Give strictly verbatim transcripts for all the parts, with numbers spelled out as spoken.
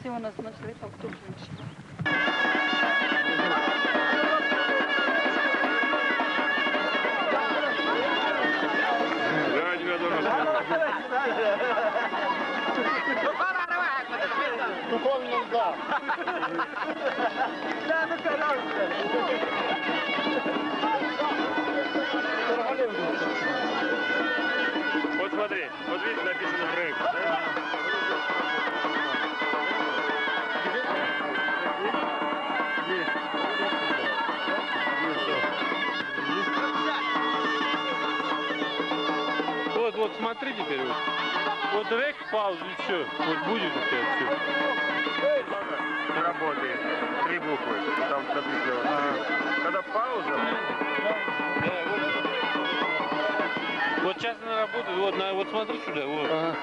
У нас начали фактуру машину. Духовный, да. Вот смотри. Вот видите, написано рэк, да? Вот, вот смотри теперь, вот. Вот рэк, пауза, и всё. Вот будет у тебя всё. Не работает. Три буквы. Там написано. Когда пауза. Вот сейчас она работает. Вот, на, вот смотри сюда. Вот. Ага.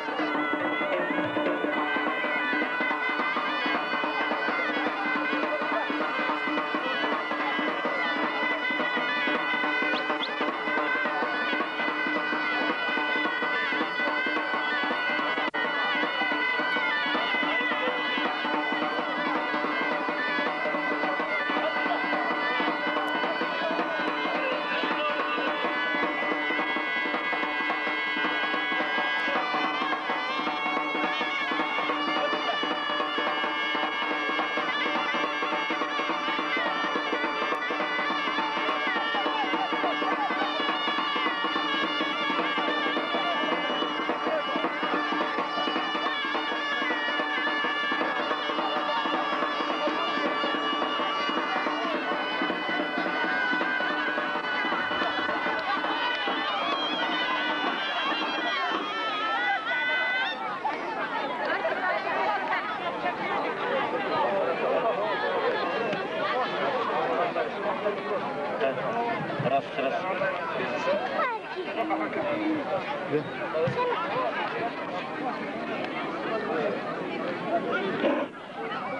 Раз, раз.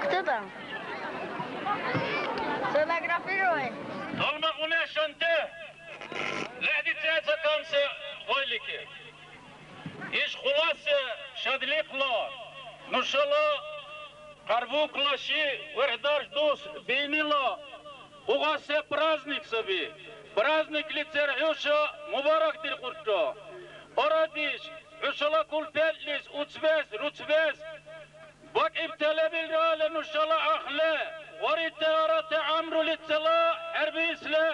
Кто там? Сфотографируй. Далмагъуна шанте лехӀдицӀеца камси гъойлики. Иш хуласи шадлихъла нушала Хъарбукла ши верхӀдарш дус биънила къугъаси праздник саби. Праздниклицир хӀуша мубаракдирхъурра. Арадеш, хӀушала кулпетлис, уцбес, руцбес бакӀибти лебилра але нушала ахъли, гъорити арати гӀямрулицала хӀербиисли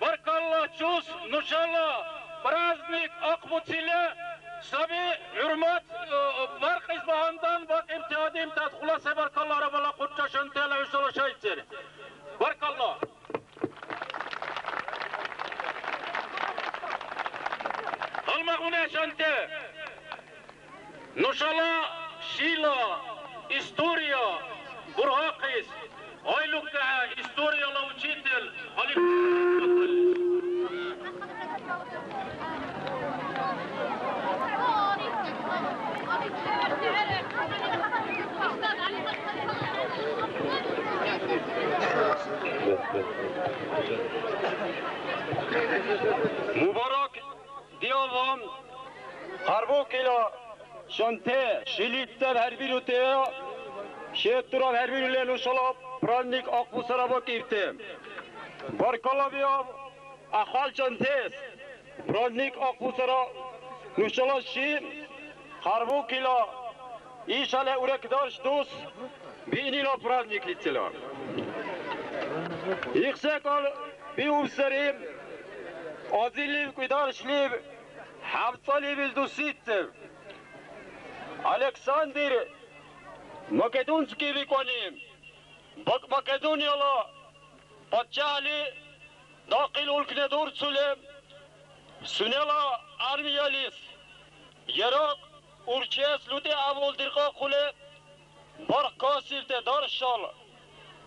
баркалла чус нушала праздник ахъбуцили саби. ХӀурмат, э, баркьес багьандан бакӀибти адамтас хуласи баркаллара балахъурра шантала хӀушала шайчир. Баркалла! Гьалмагъуна шанте! Нушала шила история бургъахъес гъайлуккахӀе историяла учитель Алим. Мубарак! Диалан, гьарбукӀила шанте, шилиттар хӀербирутира, шеттураб хӀербирули нушала праздник ахъбусара бакӀибти. Баркалла биаб ахъалчантес, праздник ахъбусара нушала ши гьарбукӀила ишала урегдарш дус биънила праздникличила. Их секӀал биубсири, азирлив, кӀударшлив, хӀябцӀалив ил дусицев. Александр Македонский викӀуни, Бак-, Македонияла паччахӀли дахъил улкне дурцули, сунела армиялис яракь урчес лутӀи авул диркьахъули, барх касибти даршал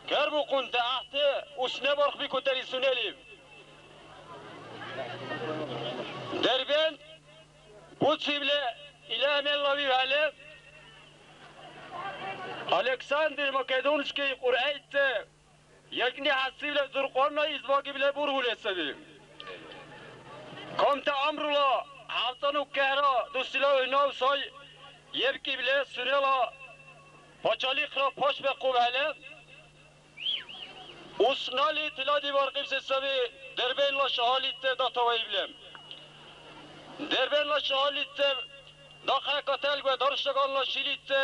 хӀербухъунти гӀяхӀти усне бархбикӀутири сунелив. Дербент буцибли ила мелла вивхӀели, Александр Македонский Кьуръайчи ЯлкӀни хӀясибли Дурхъанна избакӀибли бургьули саби. Камти гӀямрула хӀябцӀанукехӀра дусила уьнав сай ебкӀибли сунела Пачалихъра пашбехъубхӀели, уснали тиладибаркьибси саби Дербентла шагьарличи Датоваибли. Дербентла шагьарличи дахъхӀекаталга даршаганла шиличи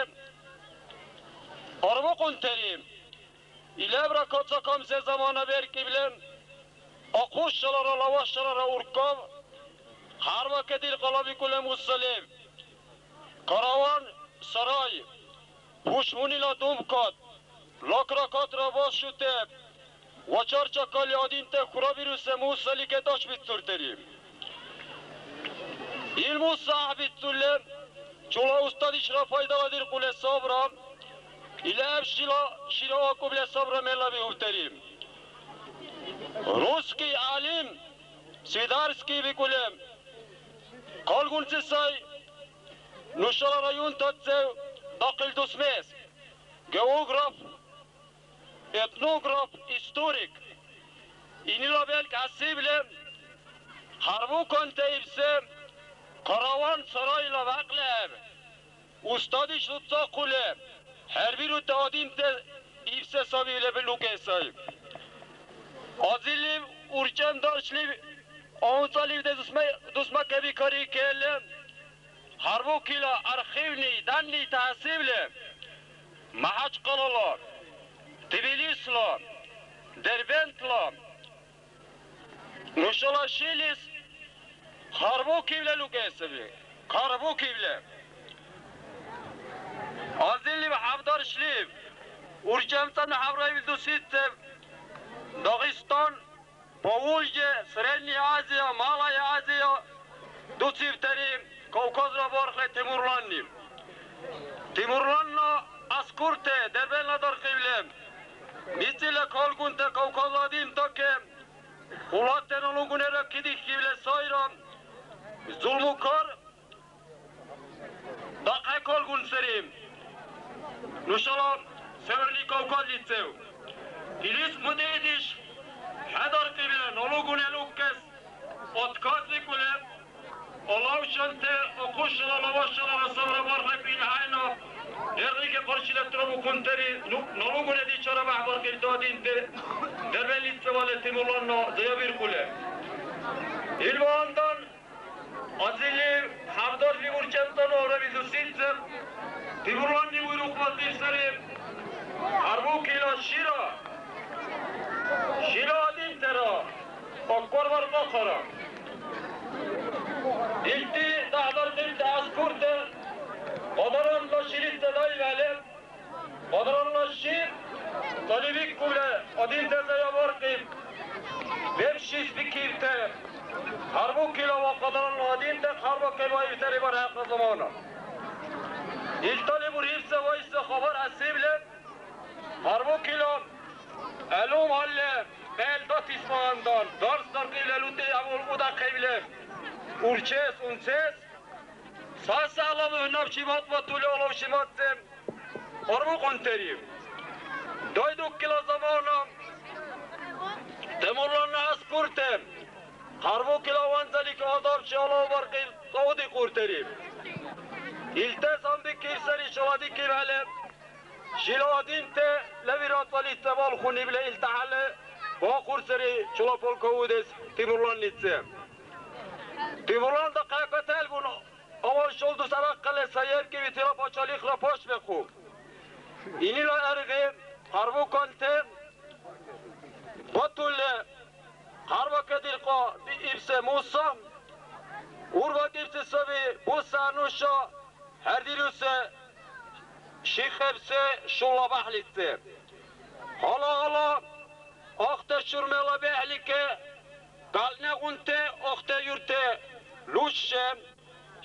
арбукьунтири. Илабра кацакамси замана беркӀибли, Ахъушалара Лавашалара уркаб, Харвакадир къалабикӀули Мусалиев, Караван сарай, пушмунила думкад, лакракадра башути, вачар-чакалли адамти хурабируси Мусалике тӀашбицуртири. Ил Муса гӀяхӀбицули, чула устадешра пайдаладиркьули сабра, илаб шила шира акӀубли сабра мерлабиубтири. Русский гӀялим Свидарский бикӀули, калгунси сай нушала районтацев дахъил дус мез, географ, этнограф, историк. Инила белкӀ хӀясибли, Харбуканте ибси Караван сарайла вякьлаб, устадеш дуцахъули, хӀербирути адамти ибси саби лебил лукӀес сай. Азирлив, урчӀемдаршлив, авцӀалив дусма-, дусмакеби карикелли, Харбукила архивный данныйти хӀясибли, МяхӀячкъалала, Тбилисла, Дербентла, нушала шилис Харбукивла лукӀесаби. Харбукивла. Азирлив хӀябдаршлив, урчӀемцӀанну хӀябраибил дусицев, Дагъистан, Поволжье, Средняя Азия, Малая Азия дуцибтири Кавказра бархли Тимурланни. Тимурланна аскурти Дербентла дархивли, мицӀирла калгунти Кавказла адамтаке хулатти лугунира кидихьибли сайра, зулмукар дахъхӀекалгунсири нушала Северный Кавказлицев. Илис мудеидеш хӀедаркьибли налугуни луккес отказбикӀули, алавчанти Ахъушала Лавашалара савра бархӀехъили хӀяйна, дерхӀиги къаршили турабухъунтири, ну, налугуни дичара бяхӀбаркьибти адамти Дербентлицевали Тимурланна заябиркьули. Ил багьандан Азирлив хӀябдарли урчӀемцӀанну гӀурабизусицад Тимурланни уйрухъбакӀиб сари. Гьарбукила шира, шила адамтира акбар баркьахъара. Илди дагьдаркьибти гӀяскурти Къадаранла шилица даибхӀели, Къадаранла ши цалибикӀули, адамтас заябаркьиб, бебшис бикибти, Гьарбукила ва Къадаранла адамти хъарбакӀибаибтири бархӀехъа замана. Илтали бурибси вайси хабар хӀясибли, Гьарбукила гӀелумхӀелли кьел датес багьандан, дарс даркьибли лутӀи гӀямулкьудахъибли, урчес, унцес, Ца-цала набчи батбатули алавчи мацӀи арбукьунтири. Дойдукила замана Темурланна гӀяскурти Харбукила ванзалик адабчи алавбаркьи цӀавдикьуртири. Илдас гьанбикибсири шаладикибхӀели, шила адамти левира цӀалис ца балхунибли илдахӀелли бахъурсири чула полководец Темурланнизи. Темурлан дахъхӀекаталгун, авал шел дус арахъали сай еркӀиб итила пачалихъра пашбехъу. Илила гӀергъи хъарбукалти батули, хъарбакадиркьа биибси Муса, урбакӀибси саби Буса нуша хӀердируси шихӀебси шула бяхӀлици. Гьала-гьала ахъти шурмала бехӀлики, галнигъунти ахъти юрти лушши,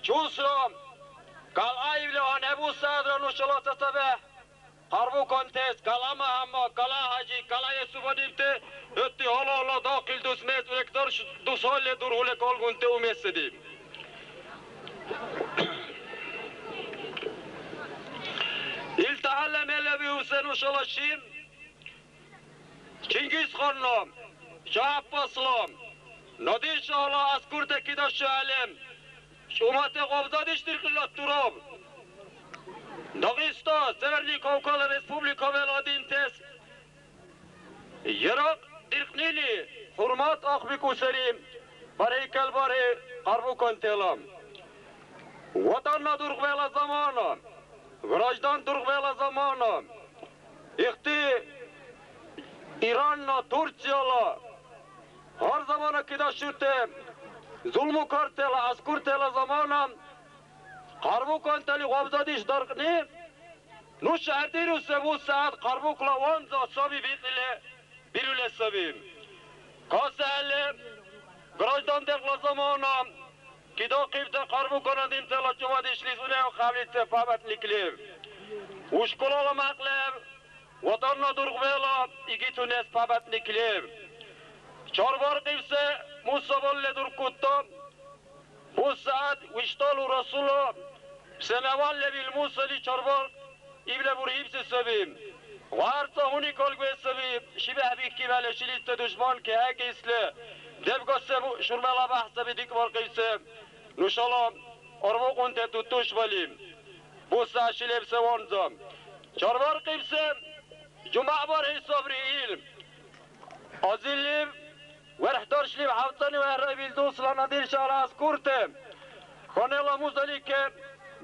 чусра, галгӀяйибли гьанхӀебусадра нушала цацабехӀ хъарбукантес, ГаламяхӀяммад, ГалахӀяжи, Галаэсубадибти, хӀути гьала-гьала дахъил дус мез урегдарш дусалли дурхӀули калгунти умеси диб. ИлтахӀелла мерлабиубси нушала ши Чингисханна, ШагӀяппасла, Надир-шагьла гӀяскурти кидашули, чӀумати гъабзадеш диркьила тураб. Дагъиста, Северный Кавказла республика веладинтес яракь диркьнили хӀурмат ахъбикӀусири бархӀи калбархӀи хъарбукантала. Ватанна дургъбела замана, граждан дургъбела замана, ихти Иранна, Турцияла, гьар замана кидашурти зулмукартала, аскуртала замана, хъарбукантали гъабзадеш даркьни, нуша хӀердируси бусягӀят хъарбукла ванза саби бикьили бирули саби. КасахӀели, граждан декьла замана кидахъибти хъарбукан адамтала чумадешлис унев хъавлици памятниклив, ушкулала мякьлав, Ватанна дургъбела игитунес памятниклив, чарбаркьибси мусабалли дуркӀутта, бусягӀят виштӀалу Расулла сенавал лебил мусали чарбаркь ибла бургьибси саби. ВарцӀа гьуни калгуэс саби, шибяхӀ бихьибхӀели шилизти душман кехӀекӀисли, дебгаси шурмала бяхӀ саби дикӀбаркьибси нушала арбякьунти тутушбали. Буса шилебси ванза. Чарбаркьибси жумягӀ бархӀи сабри ил. Азирлив, верхӀдаршлив хӀябцӀани вехӀра ибил дусла Надир-шала аскурти ханела музалике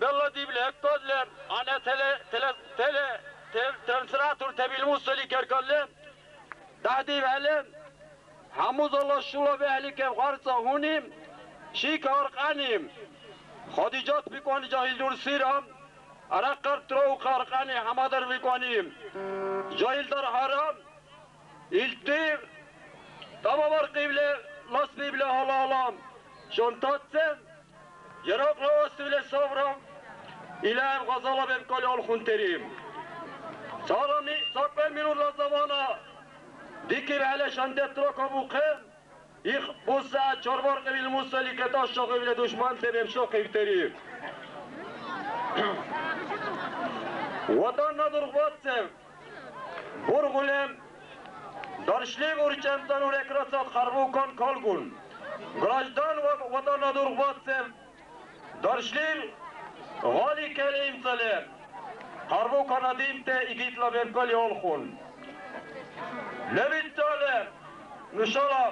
белладибли хӀеккадли, гьанна теле-, теле-, теле-, те-, транслятор тебил мусалике калли, дяхӀдибхӀели, Гьамузала шула бехӀликеб гъарцӀа гьуни, шика аркьяни, Хадижат бикӀвани жагьил рурсира, арякьяр тураухъа аркьяни гьамадар бикӀвани. Жагьил дархьара, илди тӀама баркьибли, ласбиибли гьалала шантацци, Яракьла васивли савра, илав гъазала бебкӀали алхунтири. Царани, цакьве минутла замана дикибхӀели шандетра кабухъи, их буса чарбаркьибил мусалике тӀашагъибли душманти бебшахъибтири. Ватанна дургъбатцев, Бургъули, даршлим урчӀемцӀанну рекрацад хъарбукан калгун. Граждан ва Ватанна дургъбатцев, даршлим гъали кел имцӀали хъарбукан адамти игитла бебкӀали алхун. Лебицали нушала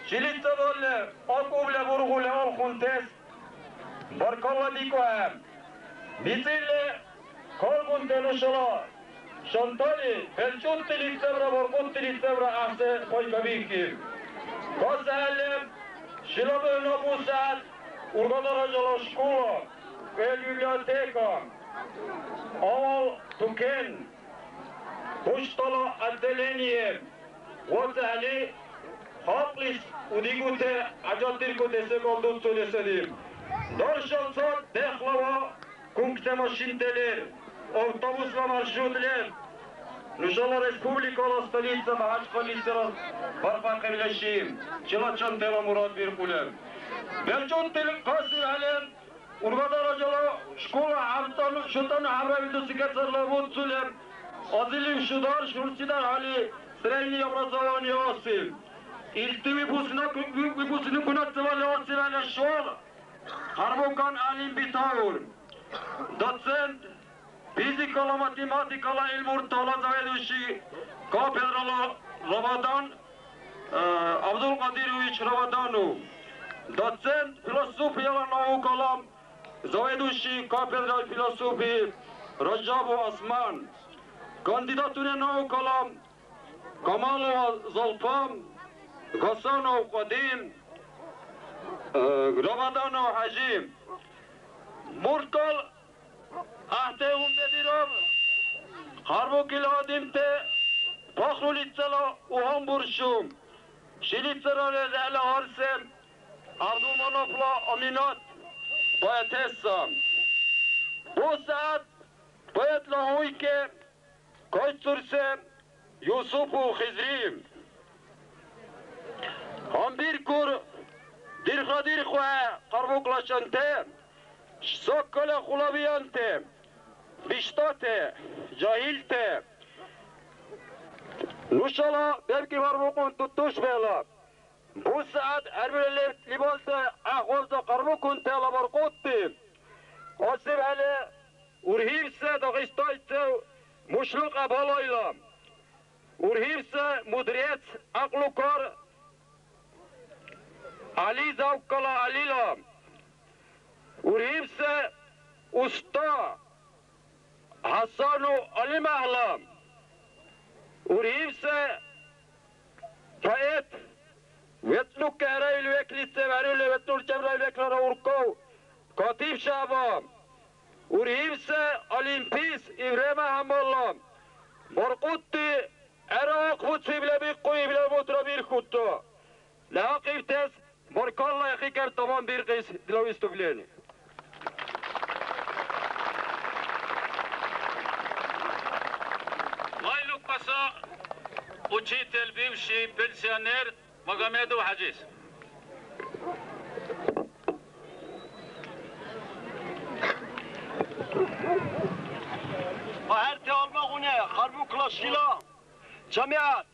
шилицабалли акӀубли бургъули алхунтес баркалла дикӀухӀе. МицӀирли калгунти нушала шантали белчӀунтилицевра баркьудлицевра гӀяхӀси пай кабихьиб. КасахӀелли, шила бухӀна бусягӀят ургадара жала школа, кӀел библиотека, авал тукен, почтала отделение, ВацӀали халкьлис удигути, хӀяжатдиркути секӀал дуцули сари. Даршал ца дехъла ва кункти машинти лер, автобусла маршрут лер. Нушала республикала столица Мяхачкъалализирад бархбяхъибла ши, чилачантала мурад биркьули. БелчӀунти касибхӀели, Ургадара жала школа гӀямцӀану шутӀану гӀямравил дусикацарла буцули, азилив шудар, шурсидар гьали среднее образование аси. Илди выпускник-, вы-, выпускникунацивали асивяна школа хъарбукан гӀялим бетаур. Доцент, физикала, математикала гӀилмуртала заведующий кафедрала Рабадан, э, Абдулкьадирович Рабаданов, доцент философияла наукала, заведующий кафедрой философии Ражабов Осман, кандидатура наукала Камалова Золпан, Гасанов Кьадим, э, Рабаданов ХӀяжи. Муртал гӀяхӀти гьунбедирар, хъарбукили адамти пахрулицала у гьанбуршу. Шилицара лерхӀела гьарси ГӀябдулманафла Аминат, поэтесса. БусягӀят поэтла гьуйке кайцӀурси Юсупов Хизри. Гьанбиркур, дирхадирхъухӀе хъарбукла шанти, саккала хъулавианти, биштӀати, жагьилти. Нушала бебкӀи варбукьун тутуш бегӀла. БусягӀят хӀербирулеб лебалта гӀяхӀгъабза хъарбукунтала баркьудти кьасибхӀели, УрхӀивси дагъистайцев Мушлукьа Балайла, урхӀивси мудрец, гӀякьлукар ГӀяли Завкала ГӀялила, урхӀивси уста ХӀясану ГӀялимагьла, урхӀивси поэт, вецӀну кӀера ил веклица варили, вецӀну урчӀемра ил веклара урков Катиб Шаба, ургьибси олимпист Ибрагьим ГӀяммалла, баркьудти гӀера ахъбуциб лебикьу ибла мутра бирхуту. Лякьибтес баркалла ихикар таманбиркьес дила выступление. Лайлукбаса учитель, бывший пенсионер Магомедов ХӀяжис. АхӀерти гьалмагъуни, Харбукла шила жамигӀят,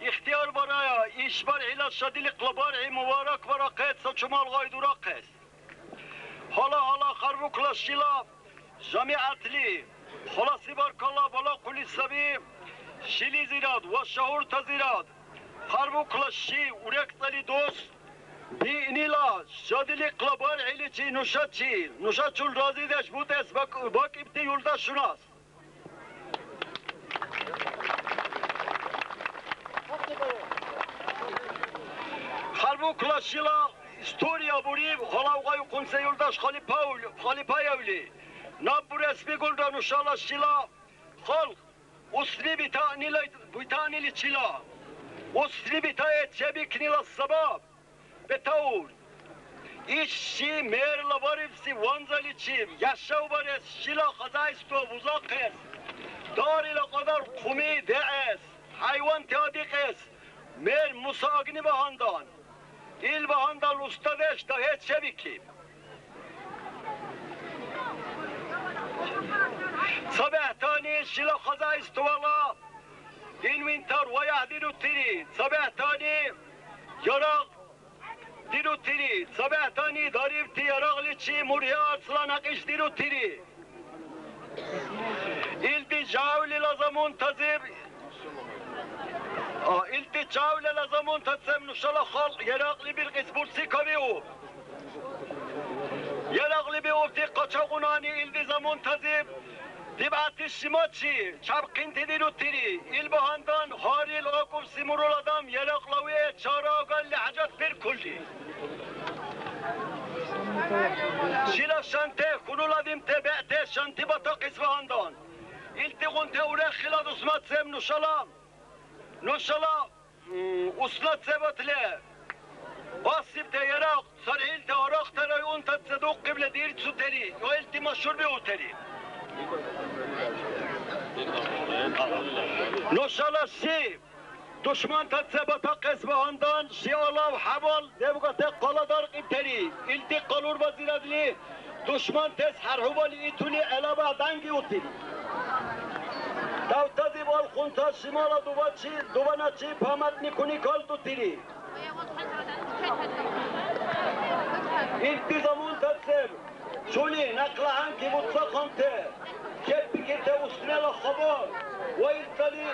ихтияр барая, ишбархӀила шадилихъла бархӀи мубаракбарахъес ва чумал гъай дурахъес. Гьала-гьала Харбукла шила жамигӀятли халаси баркалла балахъули саби шилизирад ва шагьуртазирад. Харбукла ши урегцӀали дус биънила шадилихъла бархӀиличи нушачи, нушачил разидеш бутӀес бак-, бакӀибти юлдашунас. Харбукла шила история буриб гьалавгъайухъунси юлдаш Халипаев-, Халипаевли. Наб бурес бигулра нушала шила халкь усни битаънила, битаъниличила, усни битаэс чебикнила сабаб бетаур. Иш ши мерла барибси ванзаличиб яшавбарес, шила хозяйство бузахъес, дарила кьадар хъуми дегӀес, хӀяйванти адикьес мер Муса агни багьандан. Ил багьандан устадеш дагьес чебикиб. ЦабехӀтани шила хозяйствола инвентарь ваяхӀдирутири, цабехӀтани ярагъ дирутири, цабехӀтани дарибти ярагъличи мургьи арцла някьиш дирутири. Илди жявлила замунтазиб, а, илди жявлила замунтациб нушала халкь ярагъли биркьес бурцикабиуб. Ярагъли биубти къачагъунани илди замунтазиб дибгӀяти шимачи чябхъинти дирутири. Ил багьандан гьарил акӀубси мурул адам ярагъла виэс чара агарли хӀяжатбиркули. Шила шанти хьунул адамти бегӀти шанти батахъес багьандан, илдигъунти урехила дусмациб нушала, нушала, м, уснацибадли басибти ярагъ цархӀилти гьарахъти районтачи духъибли дирцутири ва илди машгьурбиутири. Нушала ши душмантачи батахъес багьандан, ши алав хӀябал лебгати къала даркьибтири. Илди къалурбазирадли душмантес хӀярхӀубали итули гӀелабяхӀ дангиутири. Тавтазиб алхунта шимала дубачи, дубаначи памятникуни калтутири. Илди замунтацир чули някъла гьанкӀи буцахъанти, чеббикӀибти уснела хабар ва илдали,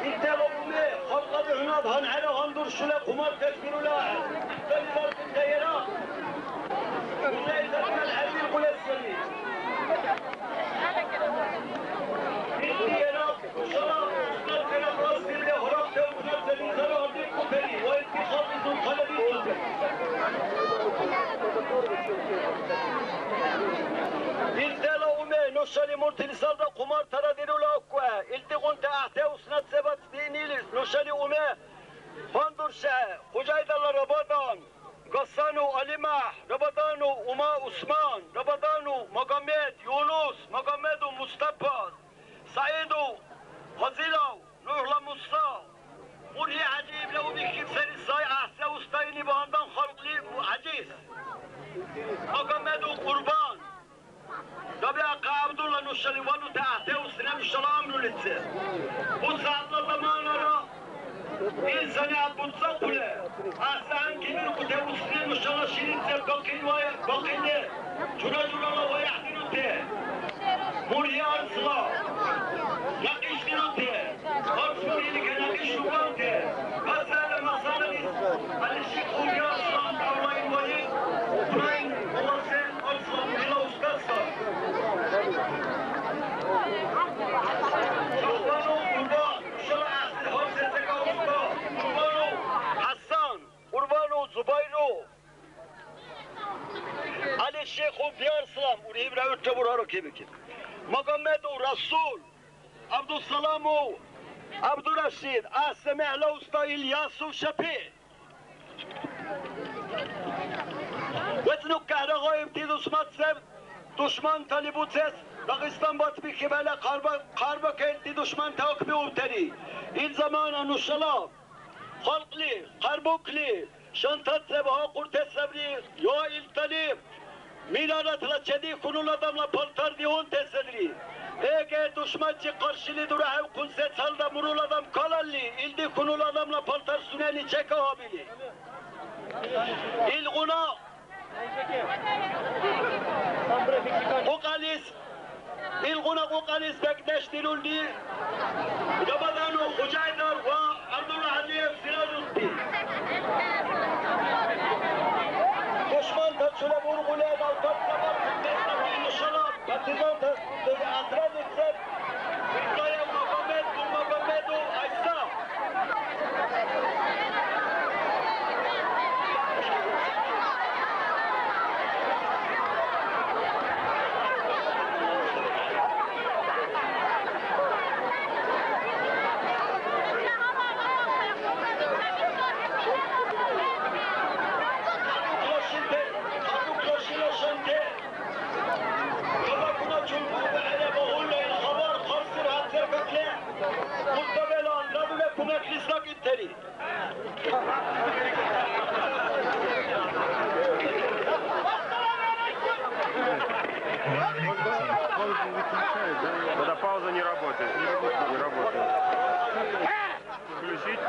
илдала уми халкьла духӀнаб гьанхӀера гьандуршули хъумартес бирули ахӀен. Илдали баркьибти ярагъ узайзадман хӀербиркьули сари. Илди ярагъ Илдала уми нушани муртилисалра хъумартара дирули акӀуб. Илдигъунти гӀяхӀти уснацибад биънилис нушани уми гьандуршехӀе. Хужайдала Рабадан, Гасану АлимяхӀ, Рабадану Ума Усман, Рабадану Магомед, Юнус, Магомеду Мустапа, СягӀиду Фазилов, НухӀла Муса, МургьихӀяжиевла убихьиб сари сай гӀяхӀси уста, илини багьандан халкьли МургьихӀяжис. Магомеду Кьурбан, Рабиахъа ГӀябдулла, нушани ванути гӀяхӀти уста нушала гӀямруличи. БусягӀятла заманара ил санигӀят буцахъули, гӀяхӀси гьанкӀ биркьути уста нушала шилициб бакьил ва бакьили. Жура-журала ваяхӀдирути, мургьи-арцла някьишдирути, арц мургьиличи някьишдуканти, масала-масалалис Алишихъу Биарслан давлаиб валид, Украин уласе арцла мургьила устадса. Шагьбанов Курбан, нушала гӀяхӀси гьар сецака уста, Курбанов ХӀясан, Курбанов Зубайру. Алишихъу Биарслан, урибра гӀурра бургьару кебикиб. Магомедов Расул, ГӀябдусаламов ГӀябдурашид, ГӀяхӀси мегьла уста Ильясов ШапигӀ. ВецӀну кахӀрагъаибти дусмацлаб душмантани буцес Дагъистан бацӀбихьибала хъарба-, хъарбакӀилти душманти акбиубтани. Ил замана нушала халкьли, хъарбукли, шантацлаб гьахъуртес сабри, я илдали минаратла чеди хьунул адамла палтар дигьунтес сабри. Эгер душманчи къаршили дурахӀевхъун сецалра мурул адам калалли, илди хьунул адамла палтар сунени чекахӀебили. Илгъуна Кьукьялис, илгъуна кьукьялис бекӀдеш дирулри Рабадану Хужайдар ва ГӀябдуллагьалиев Сиражуддин. Душманта чула бургъули адалтаб, нушала партизанта отрядуциб Икаев Магомед, Нурмагомедов Айса. Кабакуначил бургъехӀе багьули ил хабар хъарсир гьатӀер какле. Муртабелан радуге кумеклис дакӀибтири. Когда пауза не работает. Не работает. Включить.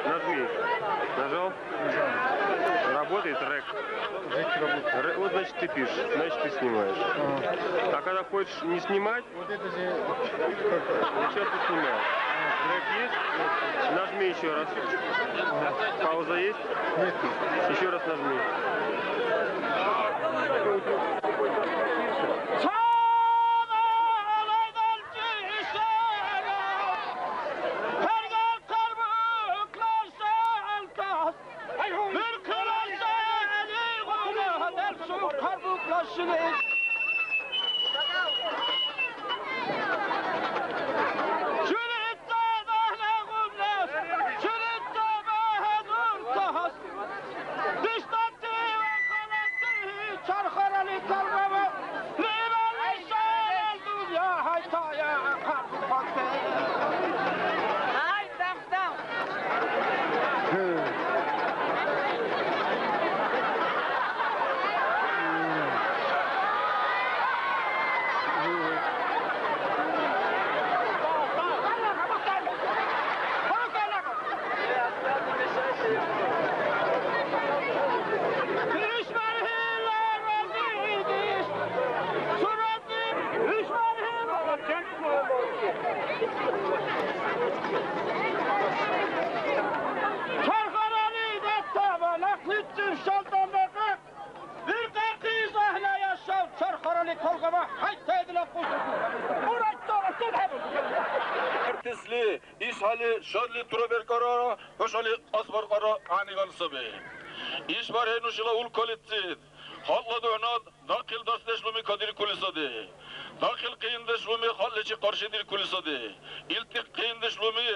Нажми. Нажал? Работает рэк. Рэк работает. Рэ-, вот, значит, ты пишешь, значит, ты снимаешь. Ага. А когда хочешь не снимать, вот это же, как... Сейчас ты снимаешь. Рэк есть? Нажми еще раз. Ага. Пауза есть? Нет. Еще раз нажми. Артистли ишхӀели шадли тураберкӀара, хӀушани кьасбаркьара гӀягӀниган саби. ИшбархӀи нушала улкалицид халкьла духӀнад дахъил дарсдешлуми кадиркули сади. Дахъил къиндешлуми халкьличи къаршидиркули сади. Илди къиндешлуми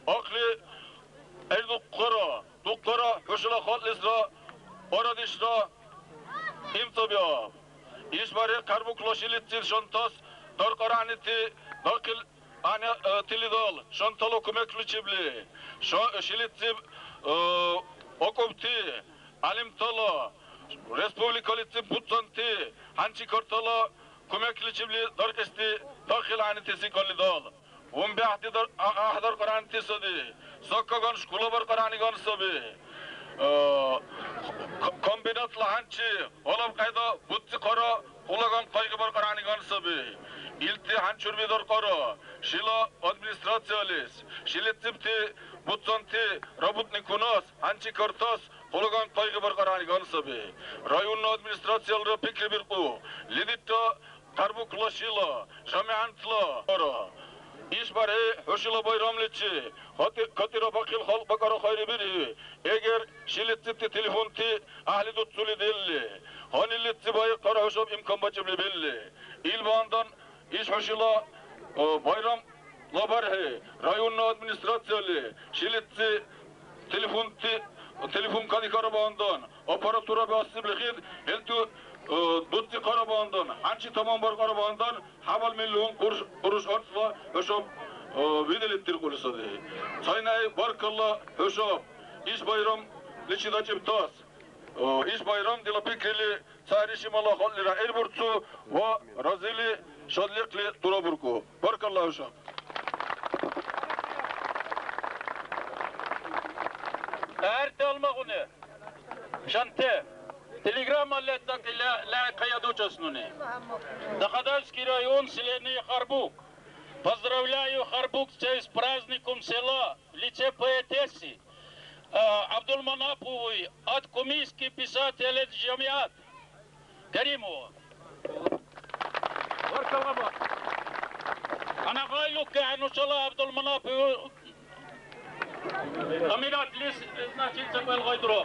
ахъли гӀердухъара, духъара хӀушала халкьлисра арадешра имцӀабиаб. ИшбархӀи Хъарбукла шилицир шантас даркьаргӀягӀнити дахъил гӀягӀнитилидал шантала кумекличибли ша-, шилициб, э, акӀубти гӀялимтала, республикалициб буцанти хӀянчикартала кумекличибли даркьести дахъил гӀягӀнити секӀаллидал. УнбяхӀти дар-, а-, гӀяхӀдаркьаргӀягӀнити сади. Саккаган школа баркьаргӀягӀниган саби. Э, К-, комбинатла хӀянчи гьалаб кьяйда буцци хъара, хъулаган къайгъи баркьар гӀягӀниган саби. Илди хӀянчурби даркьара шила администрациялис, шилицибти буцанти работникунас хӀянчи картас хъулаган къайгъи баркьар гӀягӀниган саби. Районна администрациялра пикрибиркьу, лидитра Хъарбукла шила жамигӀятла ара. ИшбархӀи хӀушила байрамличи хати-, катира бахъил халкь бакӀара хайрибирхьи, эгер шилицибти телефонти гӀяхӀли дуцули делли, гьаниллици байхъара хӀушаб имканбакӀибли белли. Ил бандан иш хӀушила, о, байрам ЛабархӀи районна администрацияли шилици телефонти, телефон кадихьарабандан, аппаратура басибли хид, хӀелту, э, дуцӀихъарабандан, хӀянчи таманбаркьарабандан, хӀябал миллион къуруш, къуруш арцла хӀушаб, э, виделитдиркьули сари. Цайнай баркалла хӀушаб иш байрамличи дакӀибтас. Э, иш байрам дила пикрили Цари шимала халкьлира гӀербурцу ва разили шадлихъли дурабуркӀу. Баркалла хӀуша. ГӀяр талмагъуни, шанте, телеграмма лертӀа ила лайикья дучӀес нуни. Дахадаевский район, селение Харбук. Поздравляю харбукцев с праздником села в лице поэтессы, а, Абдулманаповой от Кумыкский писателей жамиат. Каримова. Баркалла. Ана гъайлукка нушала Абдулманапов Аминатлис, значит, ца кьвел гъай дура.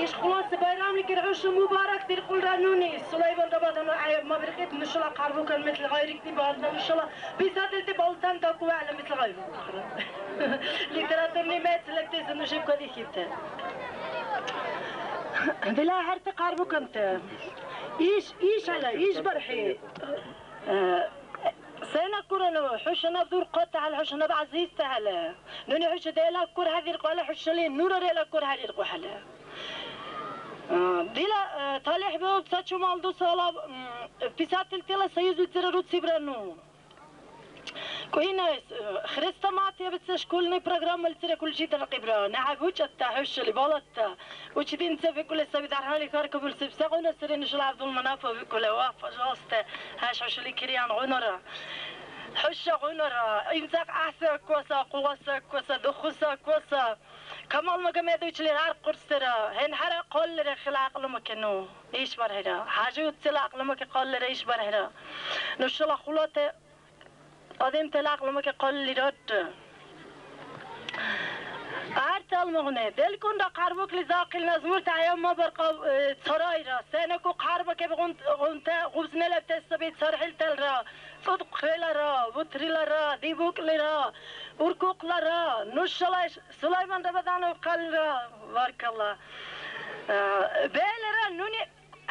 Иш хуласи байрамликир хӀуша мубаракдиркьулра нуни. Сулайбан Рабаданов гӀяйиб мабиркьид нушала хъарбукан метла гъайрикни багьандан нушала писательти балтан дакӀу вегӀла метла гъайрикни. Литературный мецлектеси нушиб кадихьибти. Дила гьарти хъарбуканти. Иш, ишала, ишбархӀи. Э, сенаккурала хӀуша наб дурхъутахӀели, хӀуша наб гӀязизтахӀели, нуни хӀуша делаккур хӀядиркьула хӀушали нура релаккур хӀядиркьухӀели. Э, дила, э, талихӀ биуб ца чумал дусалаб, м, писательтила союзлицира руцибра ну. КӀуйнайс, э, хрестоматияб ца школьный программалицира кулчи даркьибра. НехӀеб учӀатта хӀушали балад Учительница бикӀули саби, дархьали хьаркабулсиб, сегъуна сари нушала ГӀябдулманафов бикӀули? Вагь, пожалуйста, хӀяш хӀушали кириан гъунара. ХӀуша гъунара, имцӀакь гӀяхӀси акваса, къугъаси акваса, духуси акваса, Камал Магомедовичли гӀяркъурсира, хӀенхӀера хъаллира хила гӀякьлумакину, ишбархӀира. ХӀяжи уцила гӀякьлумаки хъаллира, ишбархӀира. Нушала хулати Адамтала гӀякьлумаки хъаллирад. Гьар талмагъуни делкӀунра хъарбукли захъил назмурти гӀяямма баркьаб, э, царайра. СенакӀу хъарбакиб гъунта гъубзнилабти саби цархӀилталра, цӀудхърилара, бутрилара, дибукьлира, уркухълара. Нушала иш Сулайман Рабаданов хъаллира, баркалла. Э, белира нуни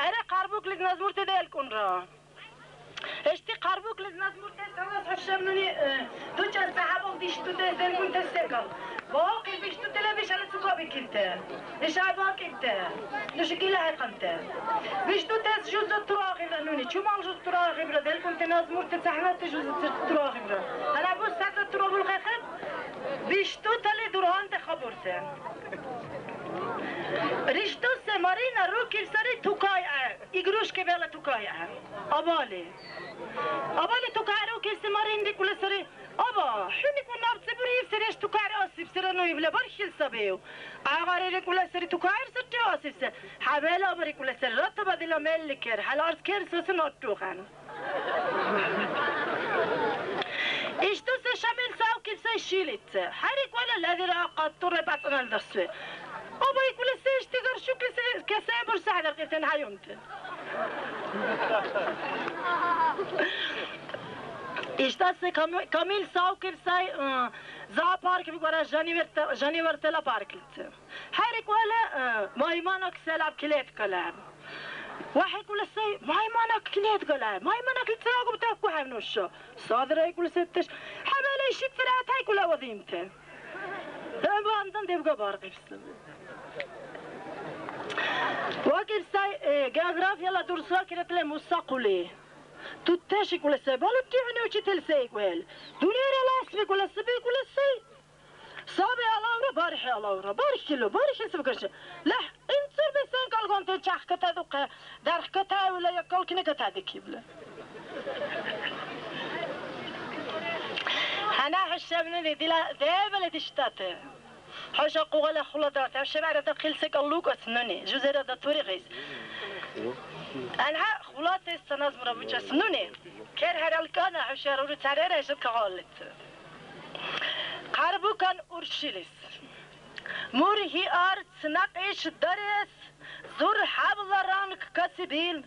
гӀера хъарбуклизи назмурти делкӀунра. Ишди хъарбуклис назмурти талас хӀушаб нуни, э, дучӀес ца хӀябал биштӀутес делкӀунти секӀал. ВахъхӀи биштӀутила бишала цукабикибти. Иша бакӀибти. Нуша гила хӀяйхъанти. БиштӀутес жуза турагъибра нуни. Чумал жуз турагъибра. ДелкӀунти назмурти цахӀнати жуза турагъибра. Гьанна бусягӀятла турабулхъехӀе. БиштӀутали дургьанти хабурти. РиштӀуси Марина рукиб сари тукай гӀе. Игрушки бела тукай гӀе. Абали. Абали тукай рукибси Марин рикӀули сари. Аба, хӀуникӀун наб ца буриибси реш тукай асибсира ну ибла бархьил сабив? Агъари рикӀули сари тукай сарри асибси. ХӀябэла аба рикӀули сари. Ратаба дила мелли кер. ХӀяла арц кер саси нартухъан. ИштӀуси Шамил савкибси шилица. ХӀярикӀвала лавира къаттура бацӀанал дарсули. Аба икӀули се ишди гаршуки се кесаибурси хӀядакьитан гьайунти. ИштӀаси Ками-, Камил савкиб сай, э, зоопарк бикӀара жанивертала, жанивертала парклици. ХӀерикӀули, э, майманак селаб клеткала. ВахӀикӀули сай, майманак клеткала. Майманак ицрагуб такку хӀевнуша. Садра икӀули сеттеш. ХӀябала ишицира атайкӀули авадимти. Э, банда Девга баркьибси. ВакӀиб сай, э, географияла дурсра киратли Муса хъули. ТуттешикӀули сай, балути хӀуни учитель сай икӀули. Дунъяра ласбикӀули сай, бикӀули сай. Саби алавра, бархӀи алавра. Бархьилу, бархьи сабкаши. ЛехӀ, имцӀурби сен калгунти чяхӀкатадухъи, дархкатаевли, я калкиникатадикибли. Гьанна хӀушаб нуни дила дебали диштӀати. ХӀуша къугъала хъуладарти, хӀушаб арадахъил секӀал лукӀас нуни, жузера датурихъес. АнхӀя хъулатес ца назмура бучӀес нуни. КерхӀерал кӀана хӀуша рури царера ишаб кагъаллицу. Хъарбукан уршилис. Мургьиарц накьиш дарес, зур хӀябла ранг касибил.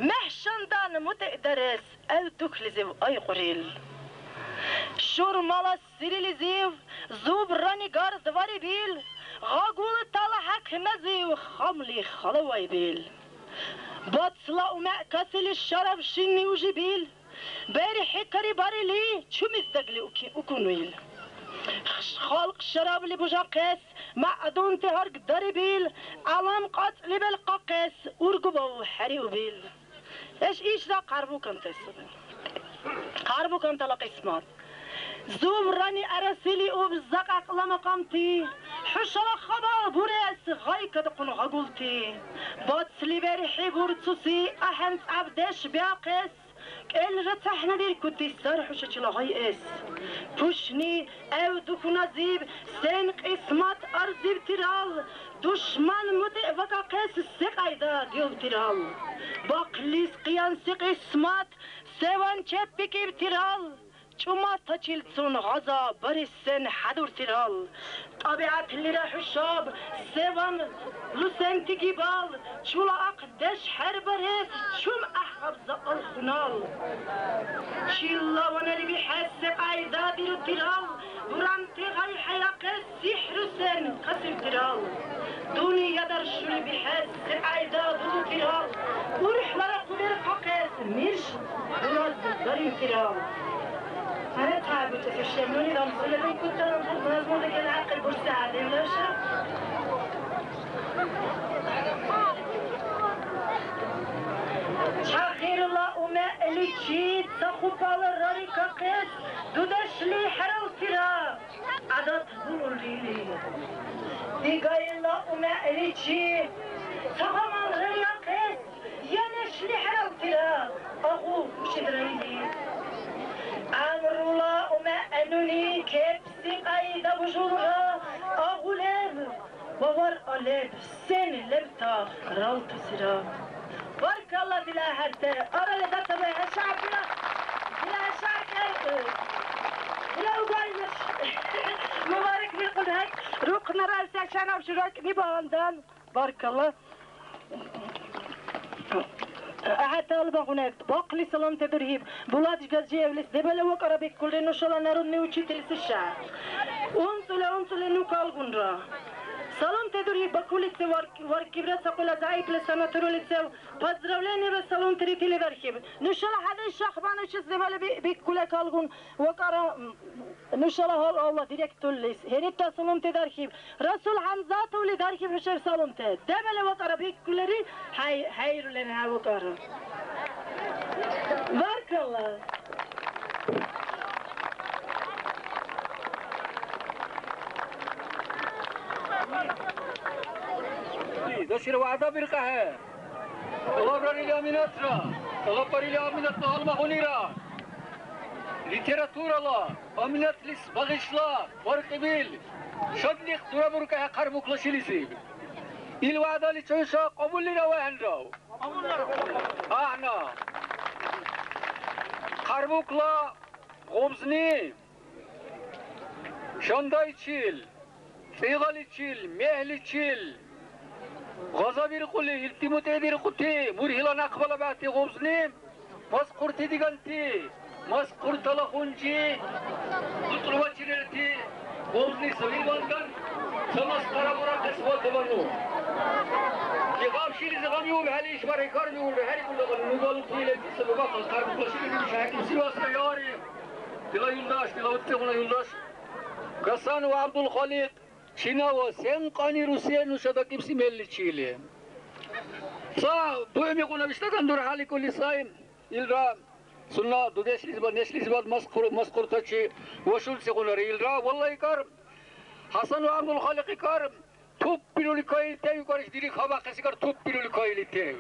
МяхӀшандан мутӀигӀдарес гӀевдухлизив айкьурил. Шурмала сирилизив зубрани гарзаварибил, гъагултала хӀякьназив хамли халаваибил. Бацла умягӀ касили шараб шинни ужибил, берхӀи карибарили, чумиздагли уки-, укуну ил. Халкь шарабли бужахъес, мягӀдунти гьаргдарибил, гӀялам кьацӀли белкъахъес, ургубав хӀериубил. Иш ишра хъарбукантес саби. Хъарбукантала кьисмат. Зубрани арасили убза кьакьла макьамти, хӀушала хабар бурес гъайкадухъун гъагулти. Бацли берхӀи бурцуси ахӀен цӀябдеш биахъес, кӀелра цахӀнадиркути сар хӀушачила гъайэс. Пушни гӀевдухуназиб сен кьисмат арзибтирал, душман мутӀигӀвакӀахъес секьяйда диубтирал? Бахълис къиянси кьисмат севан чеббикӀибтирал? ЧӀуматачилцун гъаза барес сен хӀядуртирал? ТӀабигӀятлира хӀушаб севан лусентигибал, чула ахъдеш хӀербарес чум гӀяхӀгъабза алхунал. Чилла ванали бихӀес секьяйда дирутирал, буранти гъай хӀейахъес сихӀру сен касибтирал. Дунъя даршули бихӀес секьяйда дузутирал, урхӀлара хъулирхъахъес мирш Дураз дарибтира. Гьарахъа бучӀес хӀушаб нуни рамсули дукутан, назму дигила гӀякьи бурси гӀядинлаша. Чагъирла умягӀличи ца хъубала рарикахъес дудешли хӀералтира. ГӀядат бурулрили, дигайла умягӀличи ца гъамал рарикахъес, я нешли хӀералтира агъу хӀушидра или. ГӀямрула умягӀнуни кепси кьяйда бужулра, агъу леб ва варъа леб, сен лебта ралтусира. Баркалла, дила хӀерте. Арали датаби хӀешабира. Дила хӀешабира. Дила угарнаш. Мубарак биркьули хӀед. Рухънара сяшанаб шуракни багьандан. Баркалла. АхӀен, талабанхъуне бахъли саламти дурхӀи. Булат Газжиевлис дебали вакӀара биккулри нушала народный учительси ша. УнцӀули, унцӀули ну калгунра. Саламти дурхӀи Бакулицев варк-, варкибра ца хъула зягӀипли санаториялицев. Поздравление ва саламтири тиладархиб. Нушала хӀядеш Шахбановичис дебали би-, биккула калгун вакӀара, м, нушала гьал Алла директорлис. ХӀерикӀа саламти дархиб. Расул ХӀямзатовли дархиб хӀушаб саламти. Дебали вакӀара биккулри, хӀяй-, хӀейрулри гьавакӀара. Баркалла. Дашира вягӀда биркьахӀе. ТӀалаббарили Аминатра, тӀалаббарили Аминатла гьалмагъунира. Литературала Аминатлис багъишла варкьибил шадлихъ дурабуркӀахӀе Хъарбукла шилизиб. Ил вягӀдаличи хӀуша кьабуллира вехӀенрав? Ахъна. Хъарбукла гъубзни Шандайчил, цӀигъаличил, мегьличил гъазабиркьули, илди мутӀигӀдиркьути мургьила някъбала бегӀти гъубзни, масхъурти диганти, масхъуртала хунжи, бутӀрумачи рерти гъубзни саби вандан, ца масхара бурахъес ватабану. Кигъаб шилизи гъамиубхӀели, ишбархӀи кармиубли хӀерикӀули, ну галути лебти саби бахъал Хъарбукла шилизи шагьикӀуси васра яри. Дила юлдаш, дила уццигъуна юлдаш. Гасан ва ГӀябдулхаликь, Чинава сен кьани Русия нуша дакӀибси мерличи или? Ца буймикьуна биштӀакан дурхӀяликӀули сай. Илра сунна дудешлизибад, нешлизибад масхур-, масхуртачи вашулцигъунари. Илра валла икӀар, ХӀясан ва ГӀябдулхаликь икӀар, туппирули кайили тев, икӀар, иш дирихъабахъес икӀар, туппирули кайили тев.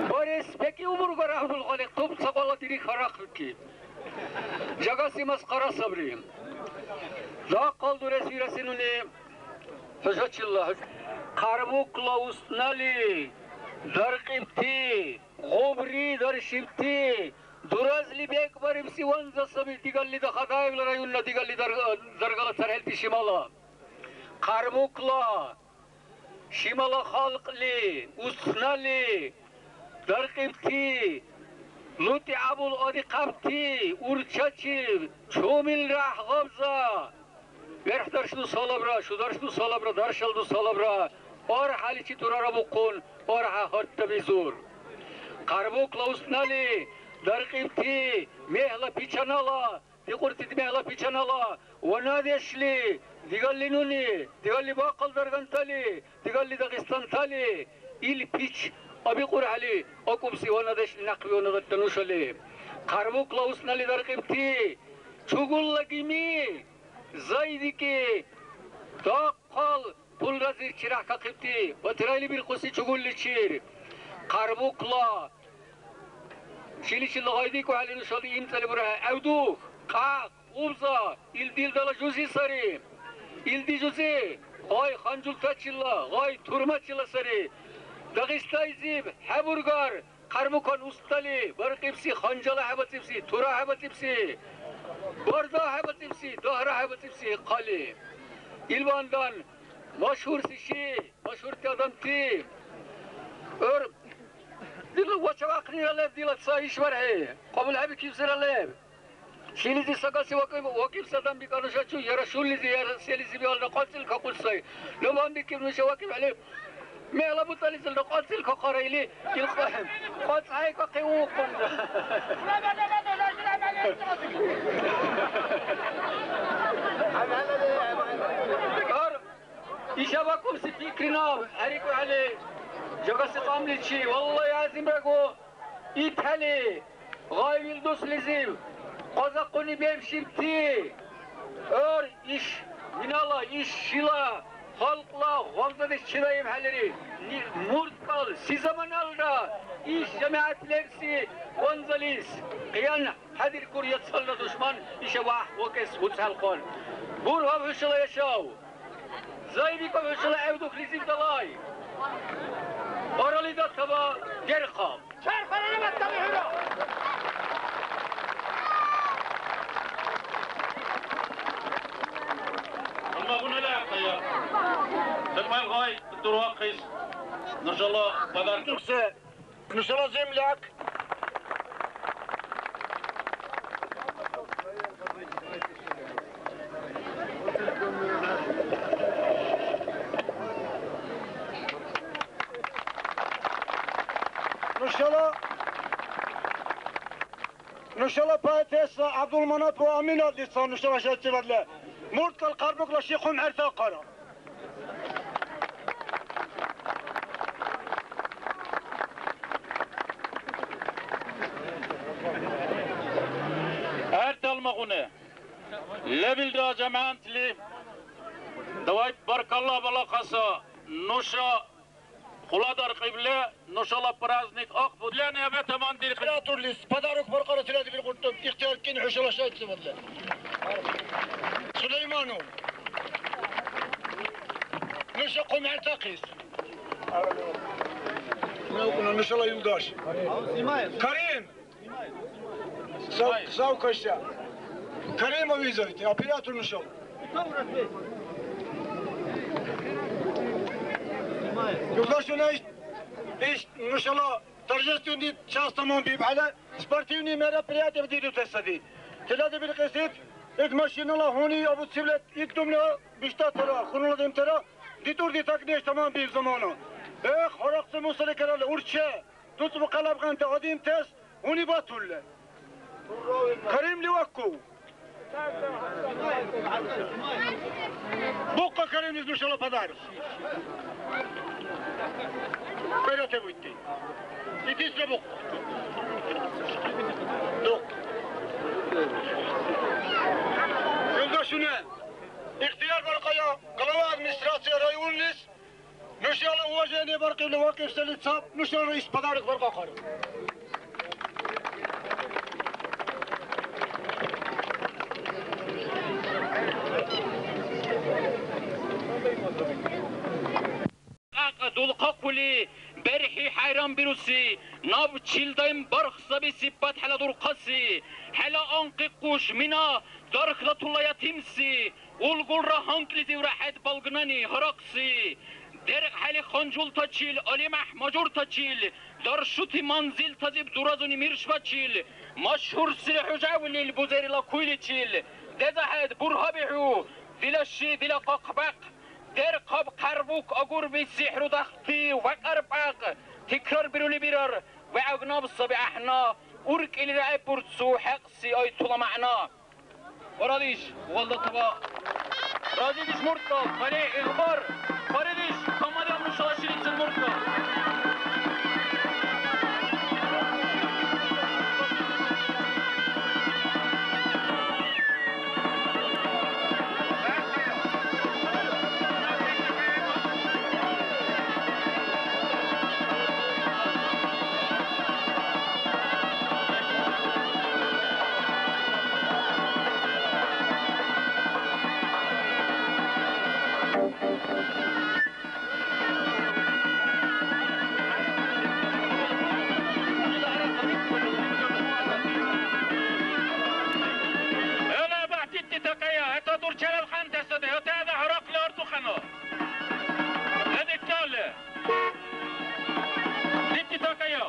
Барес бекӀиубургар ГӀябдулхаликь, туп ца къвала дирихъ арахъибти. Жагаси масхара сабри. Дахъал дурес вираси нуни хӀушачилла. Хъарбукла устнали даркьибти, гъубри даршибти, дуразли бекӀбарибси ванза саби дигалли Дахадаевла районна дигалли дар-, даргала цархӀилти шимала. Хъарбукла шимала халкьли, устнали даркьибти, лутӀи абул адикьабти урчачиб чумил ряхӀ гъабза, верхӀдаршну салабра, шударшну салабра, даршалну салабра, архӀяличи дурарабухъун, архӀя гьаттабизур. Хъарбукла устнали даркьибти мегьла пичанала, дикьурти мегьла пичанала ванадешли, дигалли нуни, дигалли бахъал даргантали, дигалли дагъистантали ил пич абикьурхӀели акӀубси ванадешли някъби ванадатта нушали. Хъарбукла устнали даркьибти чугулла гими зайдики дахъал пулразир чиряхӀкахъибти, батирайли бирхъуси чугулличир, хъарбукла шиличила гъайдикӀухӀели нушали имцӀали бурехӀе. ГӀевдух, кьякь, убза, илди илдала жузи сари. Илди жузи гъай ханжултачила, гъай турмачила сари. Дагъистайзиб хӀебургар хъарбукан устали баркьибси, ханжала хӀебацӀибси, тура хӀебацӀибси, барда хӀебацӀибси, дагьра хӀебацӀибси хъали. Илбагьандан машгьурси ши, машгьурти адамти. ГӀур дила вачавахънира леб, дила ца ишбархӀи кьабулхӀебикибсира леб. Шилизи сагаси вакӀиб-, вакӀибси адам бикӀар нушачи, яра шуллизи, яра селизи биалра кьацӀил кахъули сай. Ну бандикиб нуша вакӀибхӀели, мегьла бутӀализилра кьацӀил кахъара или, ил кьа-, кьацӀ хӀейкахъи уухъунра. Гьар Иша бакӀубси пикри наб хӀерикӀухӀели, жагаси кьамличи, валлагь, гӀязимрагу, итхӀели гъайвил дуслизив къазакъуни бебшибти гӀур иш динала, иш шила халкьла гъабзадеш чедаибхӀелири, ни-, мурт кьал, си заманалра иш жамигӀят лебси ванзалис къиян хӀядиркур, я цалра душман иша вяхӀ вакӀес уцалхъан. БургӀяб хӀушала яшав! ЗайбикӀаб хӀушала гӀевдухълизив далай! Баралли датаба дерхъаб! Чархарала баттали хӀура! Амма бунела ахъая. Сакман гъай дурвахъис. Нушала подарок. Нушала земляк. Нушала, нушала поэтесса ГӀябдулманапова Аминатлица нушала шайчивадли мурт кал хъарбукла ши хъумхӀертахъара. Гьар талмагъуна лебилра жамигӀятли давай баркалла балахъаса нуша. Хуладар кьибла нушала праздник ахъбудлани абетамандирхъи. Императорлис подарок баркьара тиладибиркьуртӀу, ихтияр кин хӀушала шайчивадли. Сулейманов. Нуша хъумхӀертахъис. Нушала юлдаш. Карим. Сав-, савкаша. Каримов вызовите, оператор нушала. Юлдашуна иш, иш нушала торжественный час таманбиубхӀели, спортивный мероприятие дирутес саби. Тиладибиркьес ит, ит машинала гьуни абуцибли, ит думла биштӀатара, хьунуладемтара, дитӀурти такӀдеш таманбиуб замана. Эх, гьарахъси мусали каралли, урче! ДуцӀбухъа лябкьянти адамтас гьунибатурли. Каримли вакку. Букка каримис нушала подарок. Берете будьте. Итисра букка. Дук. Юлдашуне, ихтияр баркьая, глава администрация районнис, нушала уважение баркьибли вакӀибси лица, нушала ис подарок баркьахъар. Кьакьа дулхъахъули, берхӀи хӀяйранбируси, набчил даим барх саби сипат хӀела дурхъаси, хӀела анкъи къуш мина, дархла тула ятимси, улгулра гьанкӀлизивра хӀед балгнани гьарахъси. ДеркьхӀели ханжултачил, али мяхӀ мажуртачил, даршути манзилтазиб дуразуни миршбачил, машгьурсири хӀу жявлил бузерила куйличил. ДезахӀед, бурхаби хӀу, дила ши, дила къакъбяхъ. Дерхъаб хъярбук агурби сихӀру дахъти ва кьарпӀяхъ, тикрарбирули бирар, вегӀагнаб саби гӀяхӀна, уркӀилира гӀеббурцу хӀекьси айтула мягӀна. Парадиш, валдатаба. Разидиш муртал, бари игъбар, баридиш, камалиам нушала шилицад муртал. ХӀела багьтити такая, это дурчарал хантасади, хӀутала гьарахъли артухану. Адиктали. Дикки такая.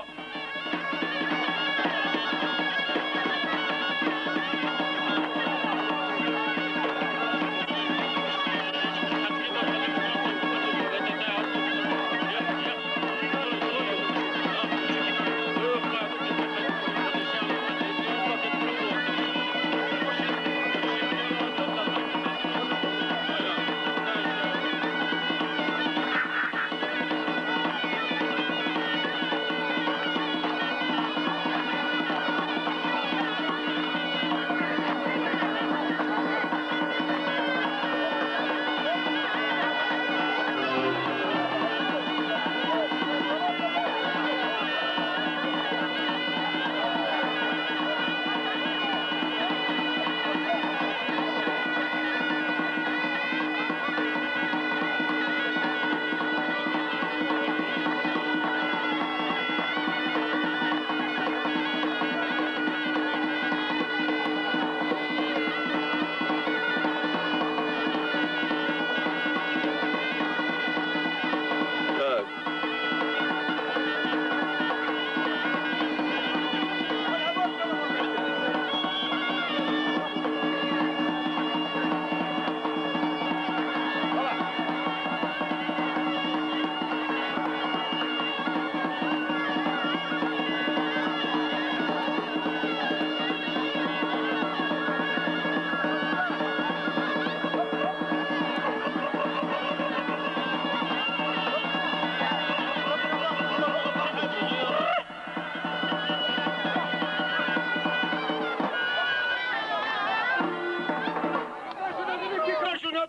Так.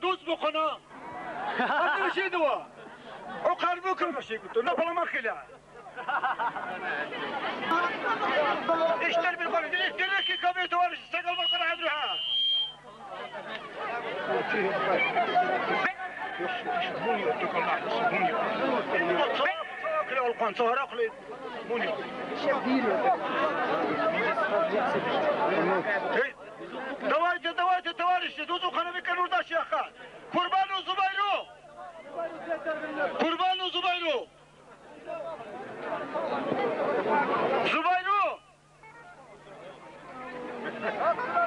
Дус бухъуна. Абдурашидова. ХӀу хъарбукра машигуту, набала махила. Иштар биркьули, директорли кикабирту варши, сагал бакьара хӀядруха. Эй, давайте, давайте, товарищи, дузухъана бикӀа нурдаш яха. Курбану Зубайру! Курбану Зубайру! Зубайру!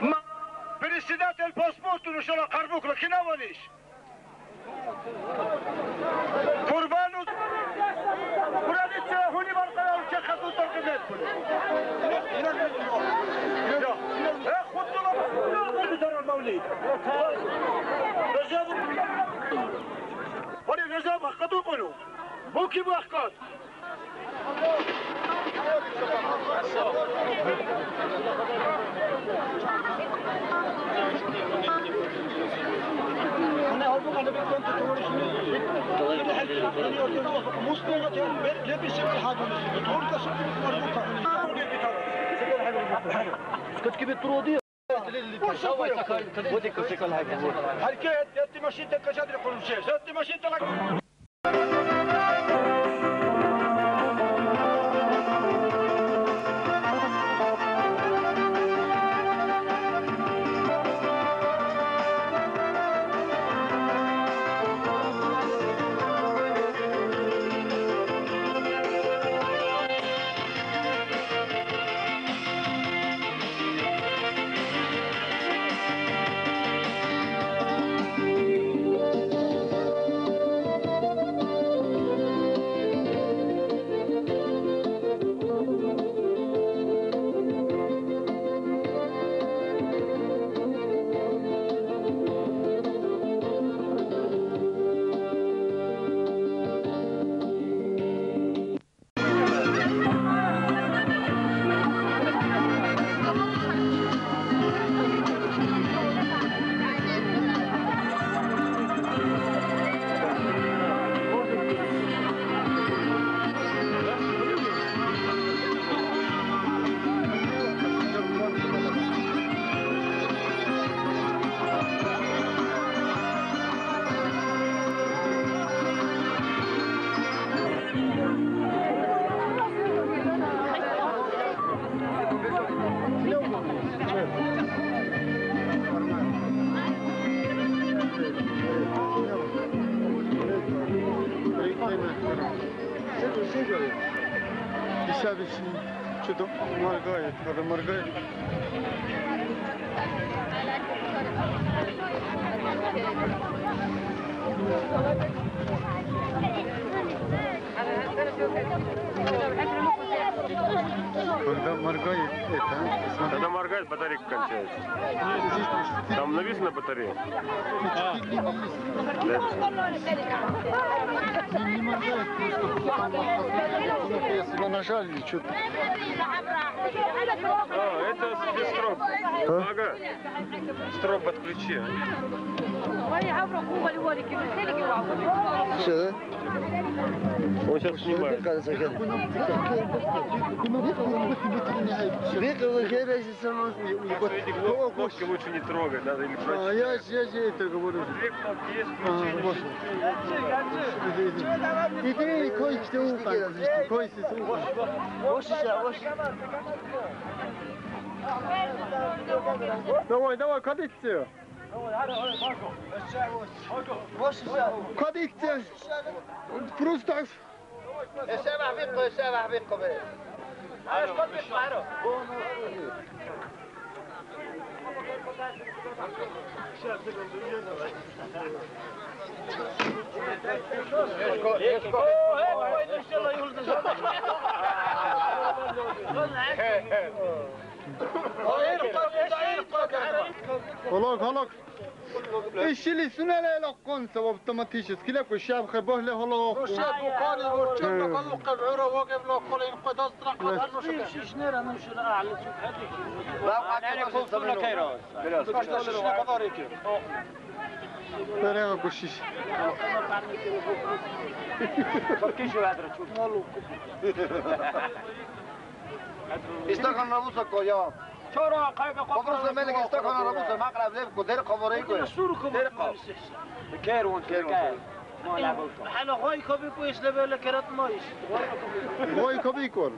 Ма-, председатель по спорту нушала хъарбукла кинаван иш? Курбану! Кураличила хӀуни баркьара урчахъа дутӀа кьимет. Э, хутула! Мавлид. Ражаб. Гьари Ражаб ахъатуркъуну. Буки бахъат. Сколько тебе труды? Давай, такой, вот и кусок, ага, вот. Гьарке, я ты машин так качать рекорд, я ты машин так. Чудо моргает, надо моргает. Когда моргает, это, а? Когда моргает, батарейка кончается. Там навис на батарее? Да. Если вы нажали, что-то. А, это без строп. А? Ага. Строп подключи. Всё, да? Он сейчас снимает. Кнопки лучше не трогать, надо или прочитать. А, я же, я же это говорю. Две кнопки есть, включение. А, вот. Иди, кой, что там, кой, что там. Давай, давай, кадык. Кадыкте. Просто. Гьалак, гьалак. Ишили сунела лякьун сабаб автоматически лебку шаб хъебухӀли гьалак. Нуша дукани урчӀемла калухъеб гӀура вакӀибла хъули инкъведаз тракьатар нуша. Шишнера нушала гӀяхӀли цугхӀели. Ва кьакьи културла кайра. Кашта шишне кадарики. Берега кушиш. Киши вадра чу. Истакан рабуца коя. Чора, кайка, кобруса мелик истакан рабуца, мякьлаб лебку, дер хабар икӀу. Сур хабар. Дер хабар. Керун, керун. ХӀела гъай кабикӀу, иш лебела керат майш. Гъай кабикӀур.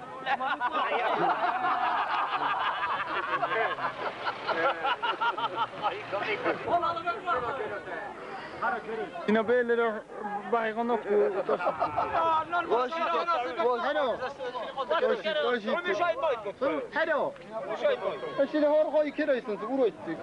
Ина белера байгъанаку. Ваши, ваши. ХӀеро. Ашили гьар гъай керайсанси урайти.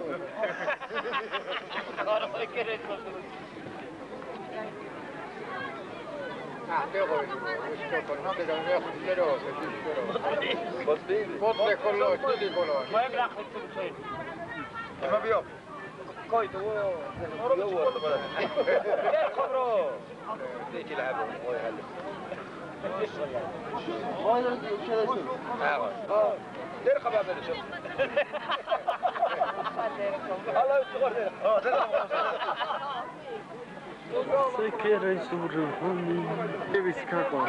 После коло, после коло. Ма биаб. Секерай сурухъуни. Эвис кака.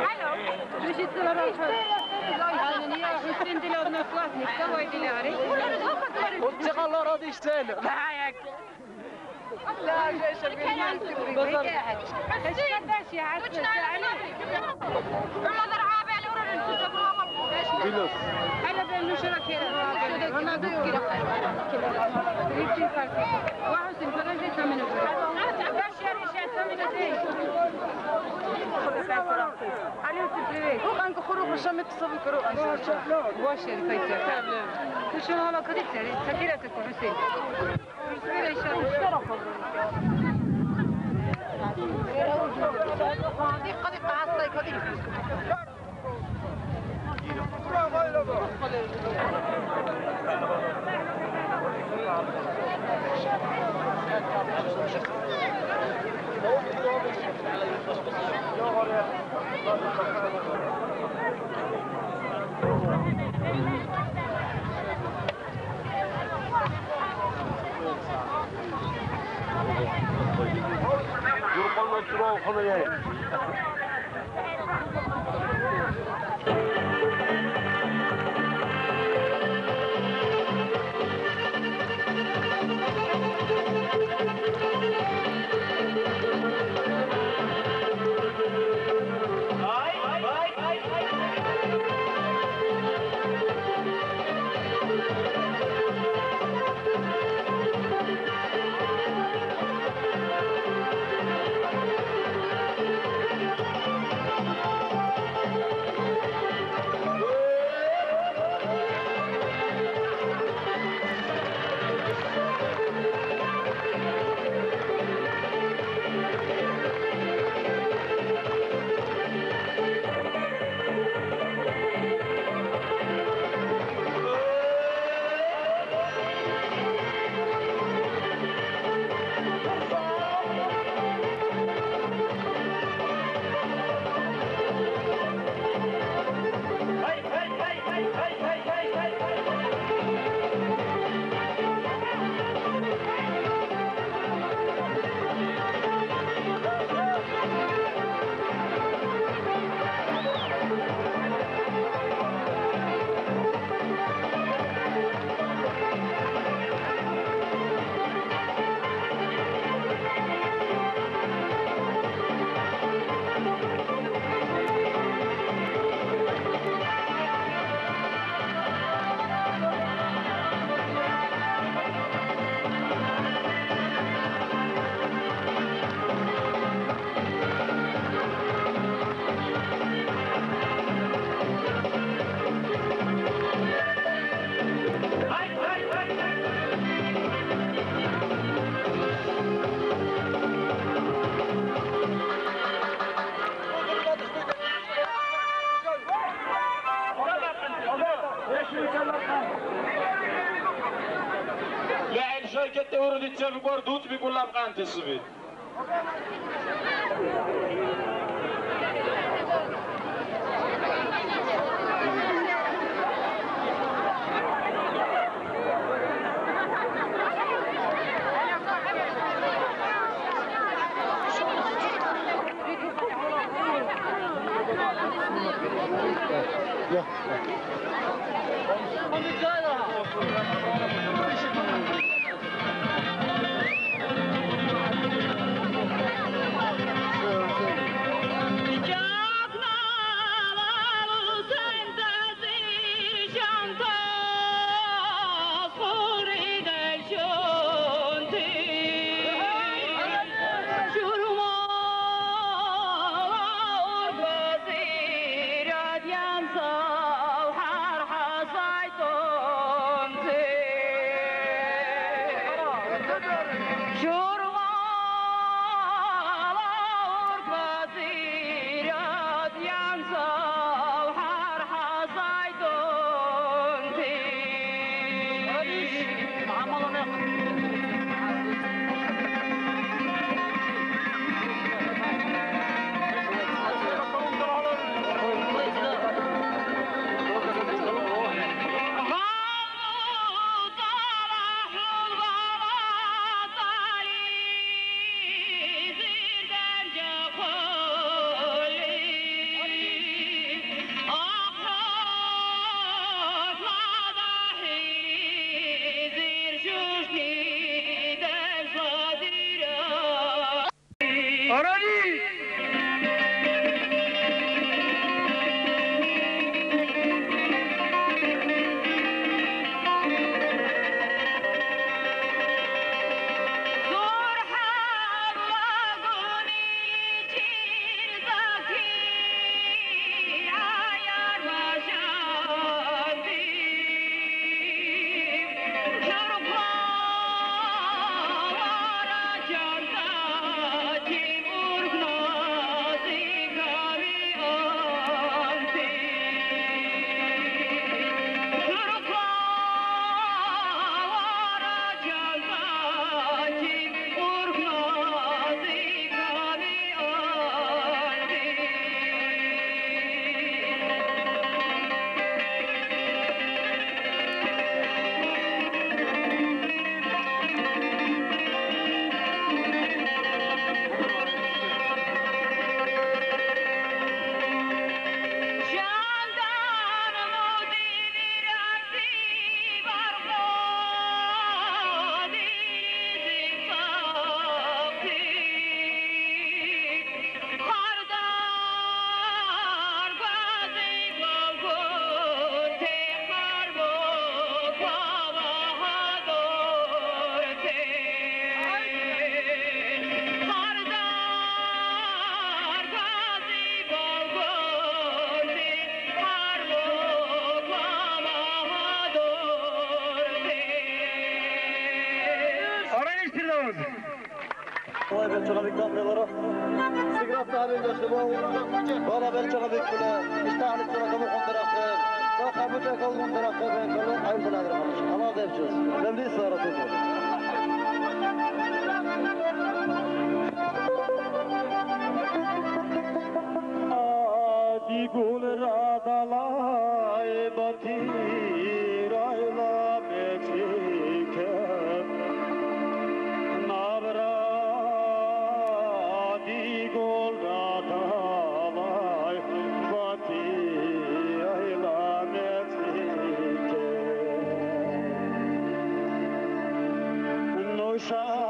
Алло. Душицала балхар. Алло, я Хусен дила одноклассник, давай дила ари. Уццикъалла радиштен. Базар. Билас. Ана бен нушара кера. Ана дукира. Рикин карти. Ва Хусен, подожди, там минуту. Алиса, привет. Кьанка хурухъ нушами псаби кару аншача. Вашер кайча. Нушала кадицери, сакира ка курусен. Дикка, дикка, гьастай кадик. ВегӀил шайкетти гӀурудицар рубар дуцӀбикӀулаб къантӀи саби. Чарабикиб белара. Сигра саби дашибал. Бала бер чарабикула. ИштяхӀли чарабикула дарахъе. Ва хабуча калгун дарахъе бен калун айзалар. Алла дебчес. Лемди сара туду. Дигулра далай батирайла мекике. Набра дигулра далай батирайла мекике. Нушала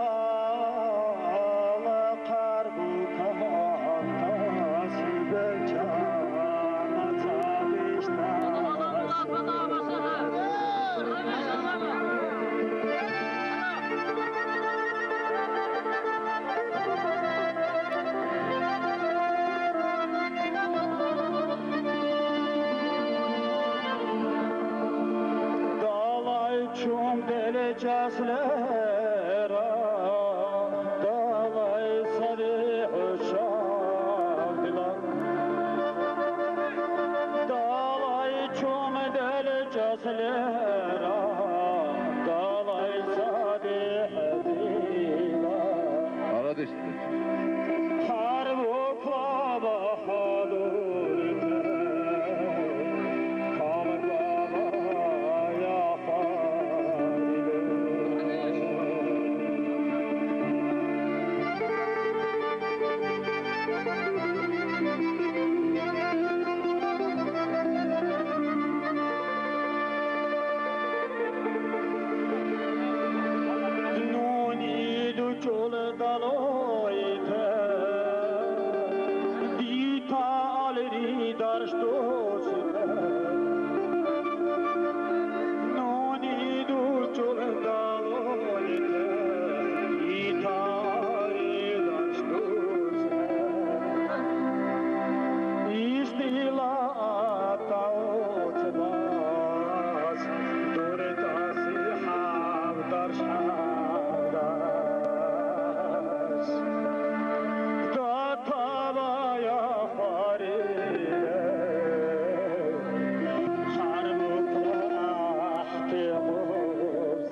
Далай чум делчӀес лера, далай сари хӀушаб дила. Далай чум делчӀес лера, далай сари хӀедила. Арадеш. Гьар буква багьадурте, камбала яхъариле. Нуни дучӀул далойте, диталри даршдусите. Нуни дучӀул далойте, диталри даршдусите. Ишдила атаутбас дуртӀаси хӀябдарш хӀябдарс. Датабая хъариле, хӀярбукла гӀяхӀти гъуз.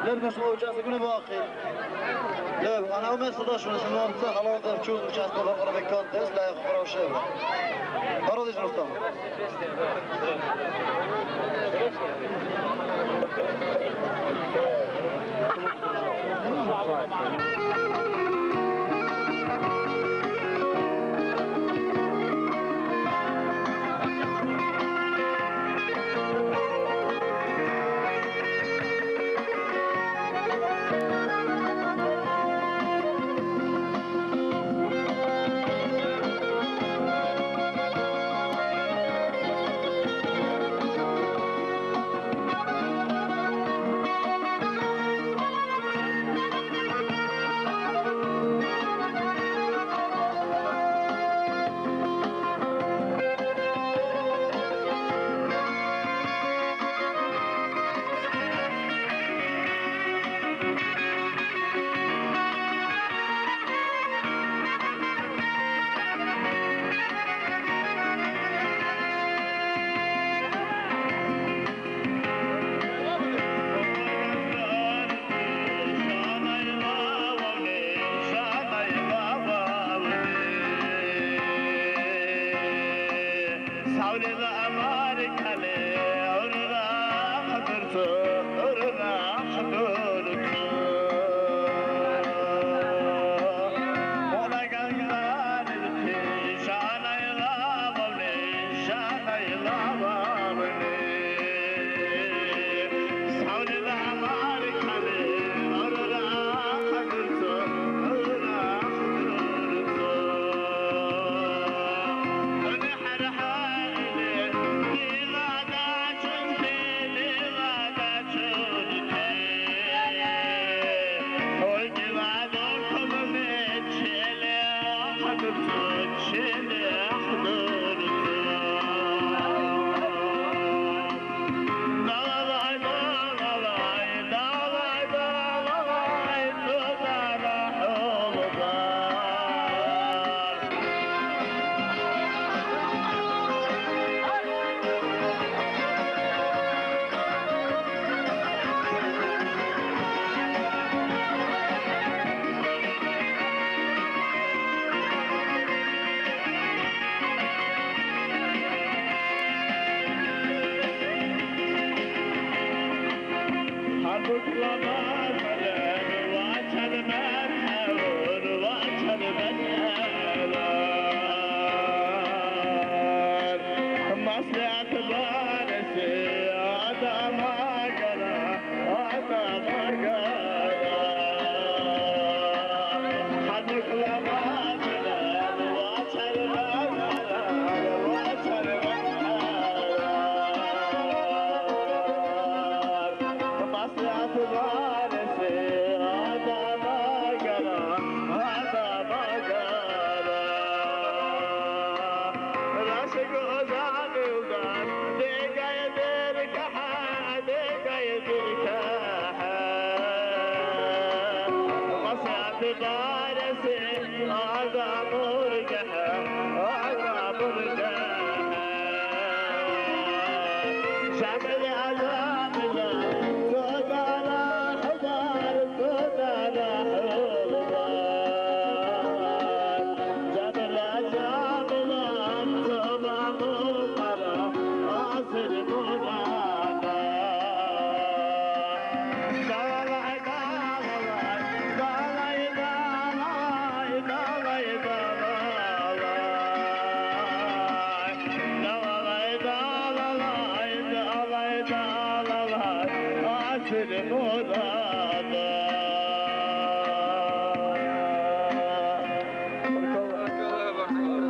Леб нешла участникуни баахъи. Леб, ана умес дашуни сунамца халал дев чуз участник баркьара беккан дес лайх хорошев. Барадис Рустам.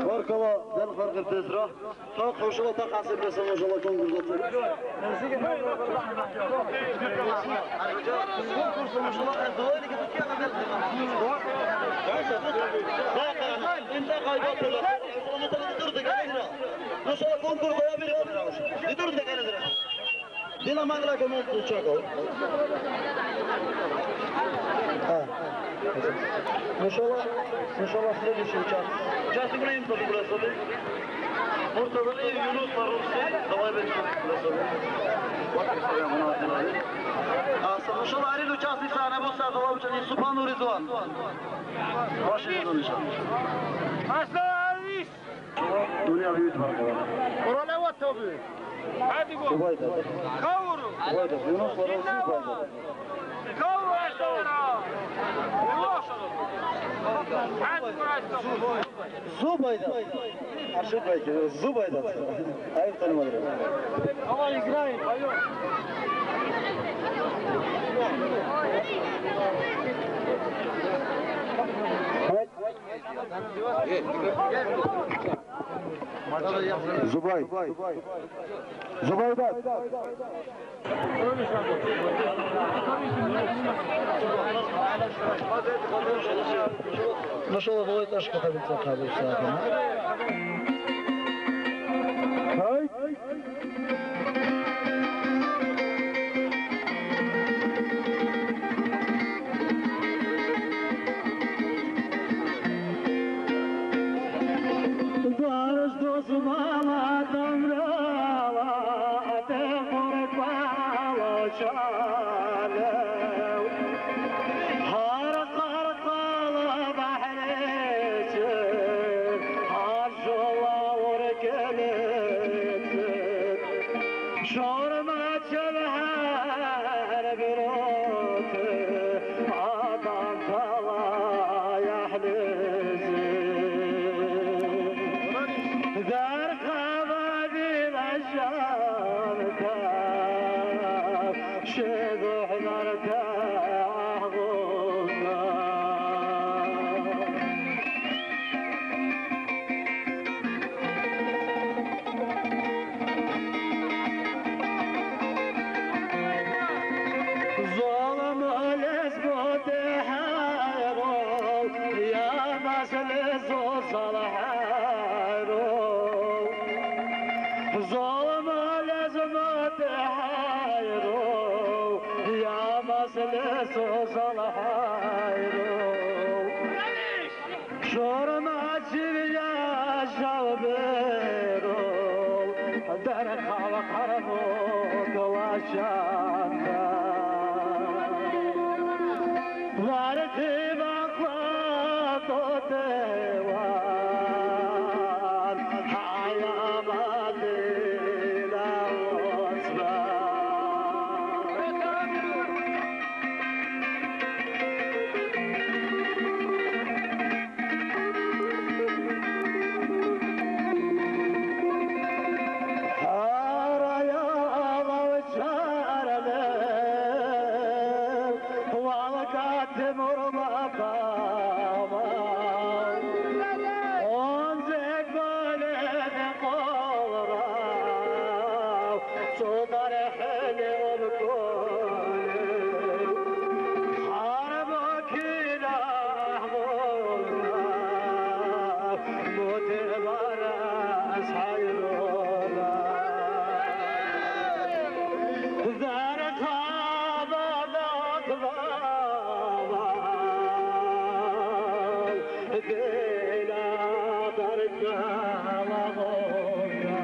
Баркалла, дял харгъибтесра. Та хӀушала та хасибра ца нушала конкурс. Нушала конкурс. Дила мангла кому участвовал? А. Нушала, нушала следующий участник. Участник Ибрагим Садыкуласович. Муртазали Юнус Марусси. Давай бен Садыкуласович. А, са-, нушала арил участник са Анабуса Давабчани Субхану Ризван. Ваши Ризван, иншалла. Аслан Алис! Дунъя виют баркалла. Королева тоби. Убайда. Каур. Убайда. Юнус Варавси Убайда. Каур. Зубайда. Ошибайки. Зубайда. Айртан мадра. Давай играем, поём. Зубай. Зубайда. Ну что, давай тоже походим, походим. Дарс дус бала дамрала, атӀе хъуркӀбала чалев. Гьар къаркъала бяхӀличи, гьар жула уркӀиличи. Шурмачил хӀербирути адамтала яхӀлизи, дархъала дила шанта ши духӀнарта гӀягӀнуна. Зулмулис бутӀхӀейру, я маслис усалхӀейру. Зулмулис бутӀхӀейру, я маслис усалхӀейру. Шурмачив яшав беру, дархъала хъармукла шанта. Варти бахъла тутеван, хӀяяматила усбан. Гьарая алав чарли, валкӀа Тимурла кама. Онзекбален кьолра, цудархӀели убкӀули, гьар бакила гӀямрула мутӀигӀбарес хӀейрула. Дархъала бакӀлава дила дархъала гъуна.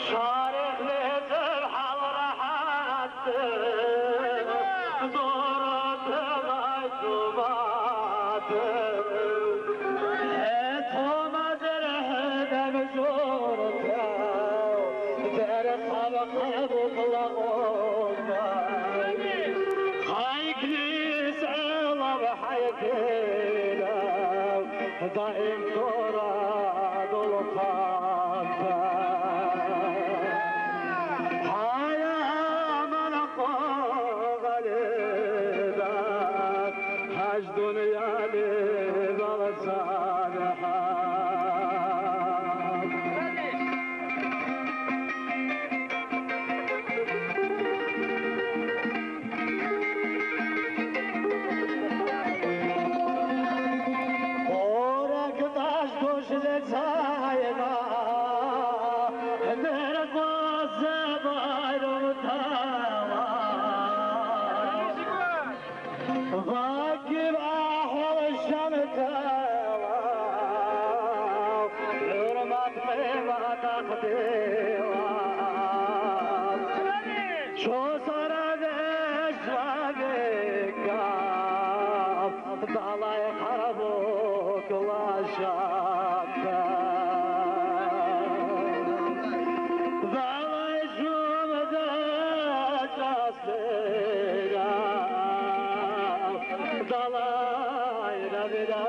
Шарихлизир гьалра хӀятта дурутилай зумати. ХӀед хӀумазир хӀедем журтав, дерхъаб хъябукьла кьуннай. Хъайгнис гӀелаб хӀяйкилав, даим дурадулхъанта. ХӀяя амала къугъалида, гьаж дунъяли балцадхӀя. Чусара вежла векаб далай хъарбукла жагьта. Далай жумза кьаслира, далайра вирагъубна.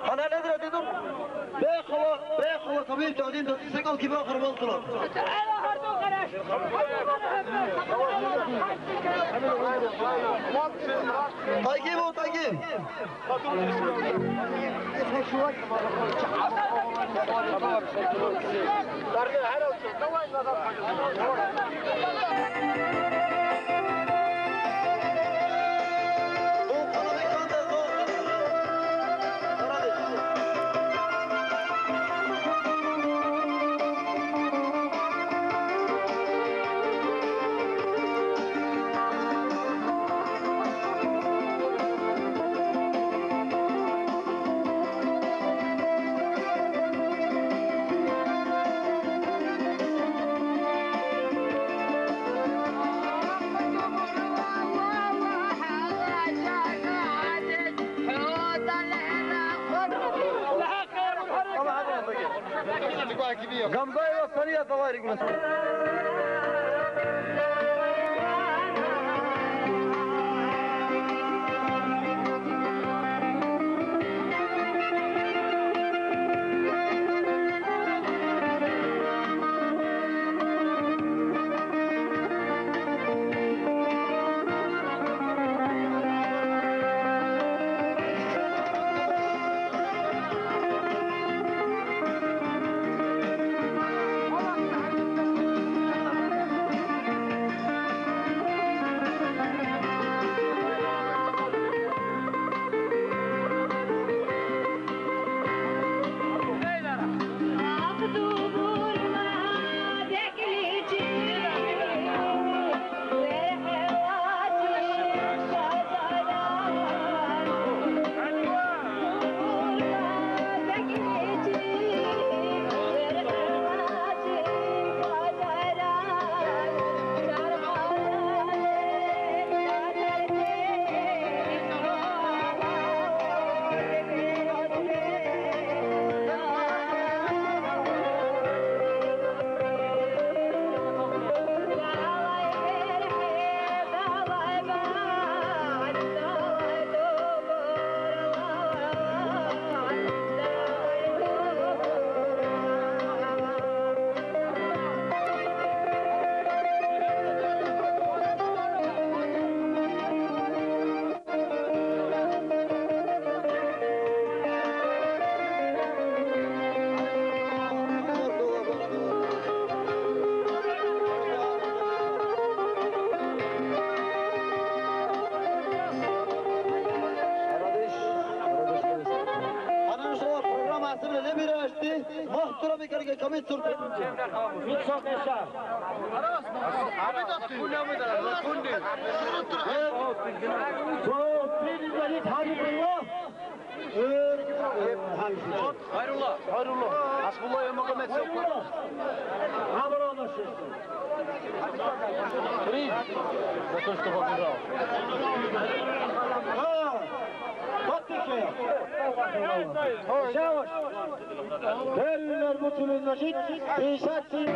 Гьанна ледра дедур. Бехъала, бехъала, кабирти один секӀал кибаахъур балтула. Тайги бу, тайги. Гамзаева Сарият алайригуна. Гьанна нушала программа хӀясибли лебира ишди, махтура бикӀарга камицӀурти. Хайрулла. Хайрулла. Хасбулла я Магомед. Хайрулла. Абрала шесть. Три. За то, что побежал. А, подпиши. Шабаш. Первый номер, значит, пятьдесят семь.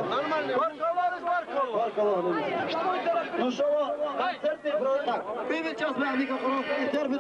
Нормально. Ну что, концерт. Так, певец сейчас, микрофон, интервью.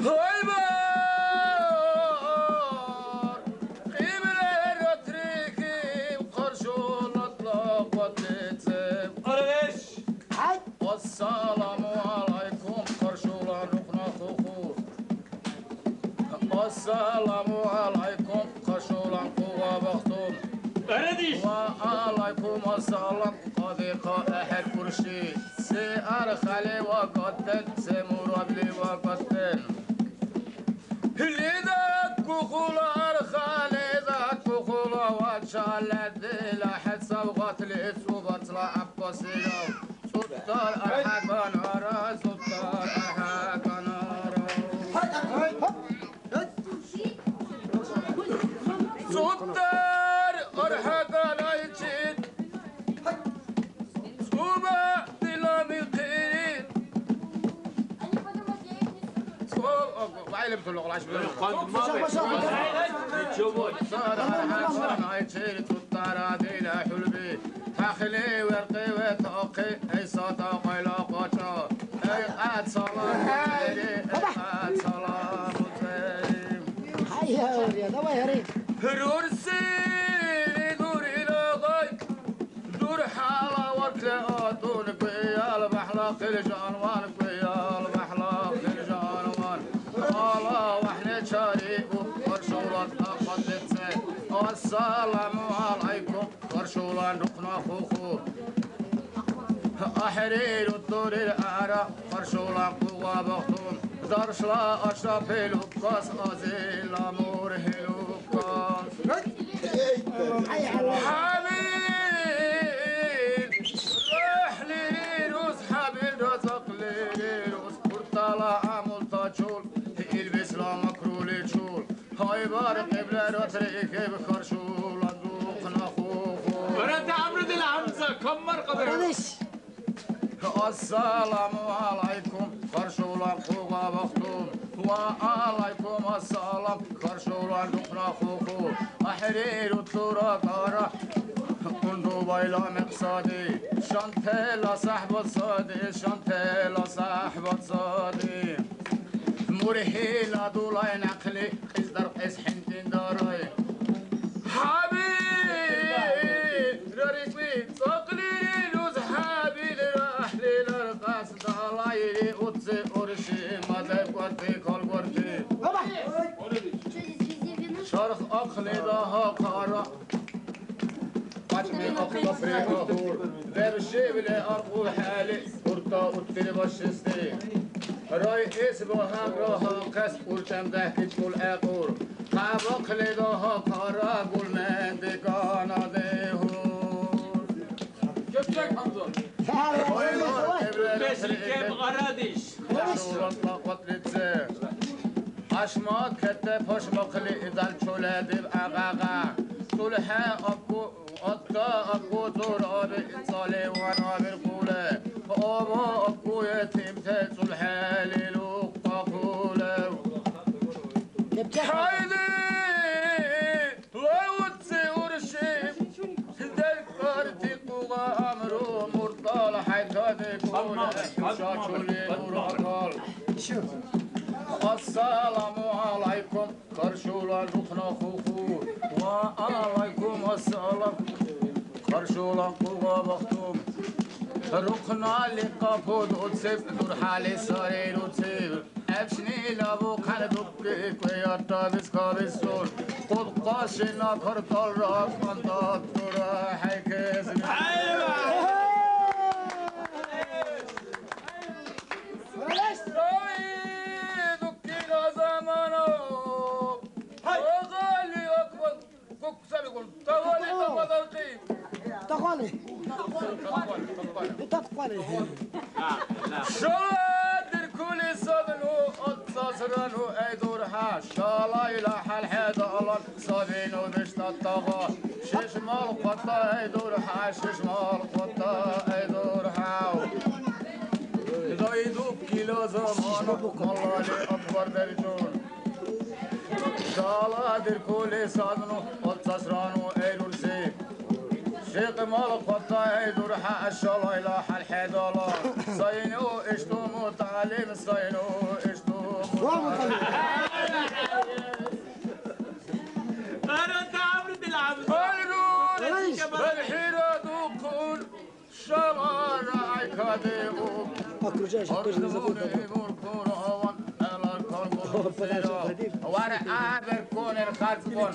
Гьайбар! Кьиблара трикиб, хъаршула лакъватлициб. Къаргъиш! Ассаламу алайкум, хъаршула рухъна хуху. Ассаламу алайкум, хъаршулан къугъа бахтун. Арадеш! Ва алайкум ассалам, къадикъа ахӀер урши. Се архали ва гъаттен, се мурадли ва гъаттен. Лида кухула архали, лида кухула вачалла дила хӀед савгъатли цӀубатла гӀяппасирав. ЦӀуттар архӀяканара, цӀуттар архӀяканара. ЦӀуттар архӀяканайчи цӀуба дила михъири. ЦӀу-, вай, лебтула гълаш. ЦӀуттар архӀяканайчи цӀуттара дила хӀулби. Тахили веркъи ветахъи, ГӀиса тахъайла къача. Эй, кьяцала мутӀери, эй, кьяцала мутӀери. Гьайгьайра, давай, гьари. Рурсили дурила гъай, дурхӀяла варкьла атун, кьял бяхӀла хъилжанван, кьял бяхӀла хъилжанван. Ала вахӀни чариу, хъаршулан ахъватлицӀе. Ассаламу Шулан рухъна хуху. АхӀериру дурир ара, къаршулан къугъа бахтун. Даршла ашапи луккас азила мургьи луккас. ХӀябил! РухӀлири рус хӀябил разахълири рус. Уртала амултачул, илбисла макруличул. Гьайбар кьиблара трехӀеб харшула духъна хуху. Барата Амрудил Гьамза, каммар кабар. Барадеш. Ассаламу алайкум, харшула къугъа бахтун. Ва алайкум ассалам, харшула духъна хуху. АхӀериру тура кара, унрубайла мекъсади. Шантела сахӀбат сади, шантела сахӀбат сади. Мургьила дулай някъли, кьиздаркьес хӀинтӀиндарай. ХӀяби! Рарикли, цӀакьлири луз хӀябил рахли ларкьас далайри уци урши мадакӀварти калгварти. Шарх ахъли дагьахъара. КьатӀни ахъа пригахъур, вебшивли аркьухӀели, урта уттили башести. Райэс багьанра гьанкъес урчӀемдехӀти чул гӀекьур. Къябахъли дагьахъара гулменди канадехӀур. Кебчек, Гьамза! Давай, давай, давай! Беси кеб арадиш! Шурала къатлице. Ашма кете пашмахъли идал чула див агъагъа. ЦӀулхӀя аку, атта аку зураби, цаливан абиркьули. Ава аку етимте цӀулхӀели лукъахъулев. Кебчек. ХӀяйди! Лавуци урши, делкӀарти къугъа амру муртал хӀяйкадикӀули, шачули урагал. Ассаламу алайкум, харшула рухъна хуху. Ва алайкум ассалам, харшула къугъа бахту. Рухънали къапуд уциб, дурхӀяли сари руциб. ГӀебшнила бухъян дукки кӀуяртабис кабисур. Кьудкъа шина карталра кӀантӀа дура хӀейкес. Сай дуккила замана. Аллагьу акбар. Кук сабикун. Тахвали, тахвали. Тахвали. Тахвали, тахвали. Тахвали. Шала диркули сабину, отцасрану, ай дурхӀя. Шала ила хӀял хӀедалан, сабину биштӀаттагъа. Шишмал хъата, ай дурхӀя, шишмал хъата, ай дурхӀя. Зайду кила замана, маллали акбар даржун. Шала диркули садну, отцасрану эй рурси. Шекъмал хъаттай дурхӀя, шалайла хӀял хӀедала. Сайну ишту муталим, сайну ишту муталим. Ара тамри дила. Хайру, бархӀира духъун. Шагьар айкадиуб. Окружающий тоже не забудь, да. Артуни буркураван, гӀелар каргулсира. Подальше отходи. ВаргӀа беркунир харцбун.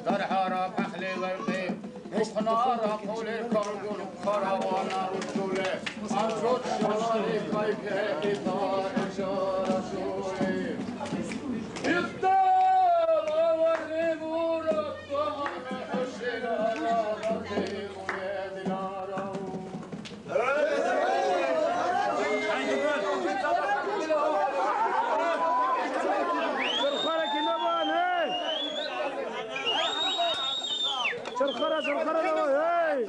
Дархьара пахли варкьи. Ухънара хъулир каргул, каравана ручули. Анцуд шагьари кайке ита ишара шули. Итта лаварри мурад багьана хӀушира лагъарти. Чархара, чархара, давай, эй!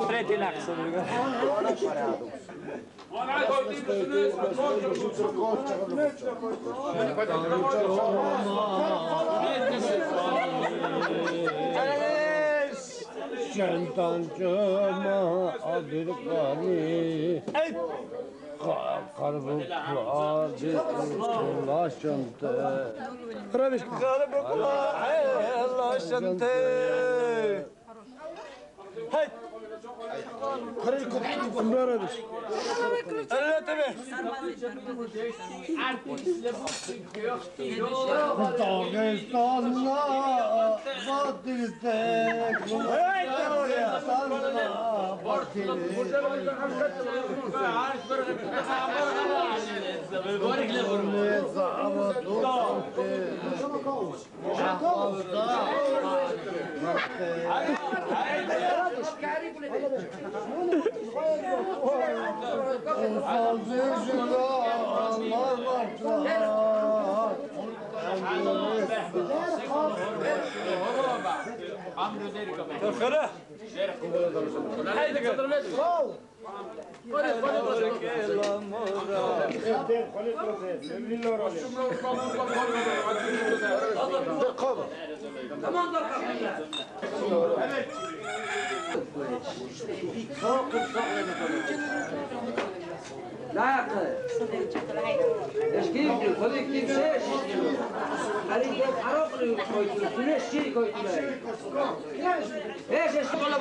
Третий нахуй. Шантан чама адиркьани. Хъарбукла адиркьла шанте. Хъарбукла адиркьла шанте. Гьайт! Барабиш. Алла тебе! Дагъистанна батирдек, Дагъистанна батирдек.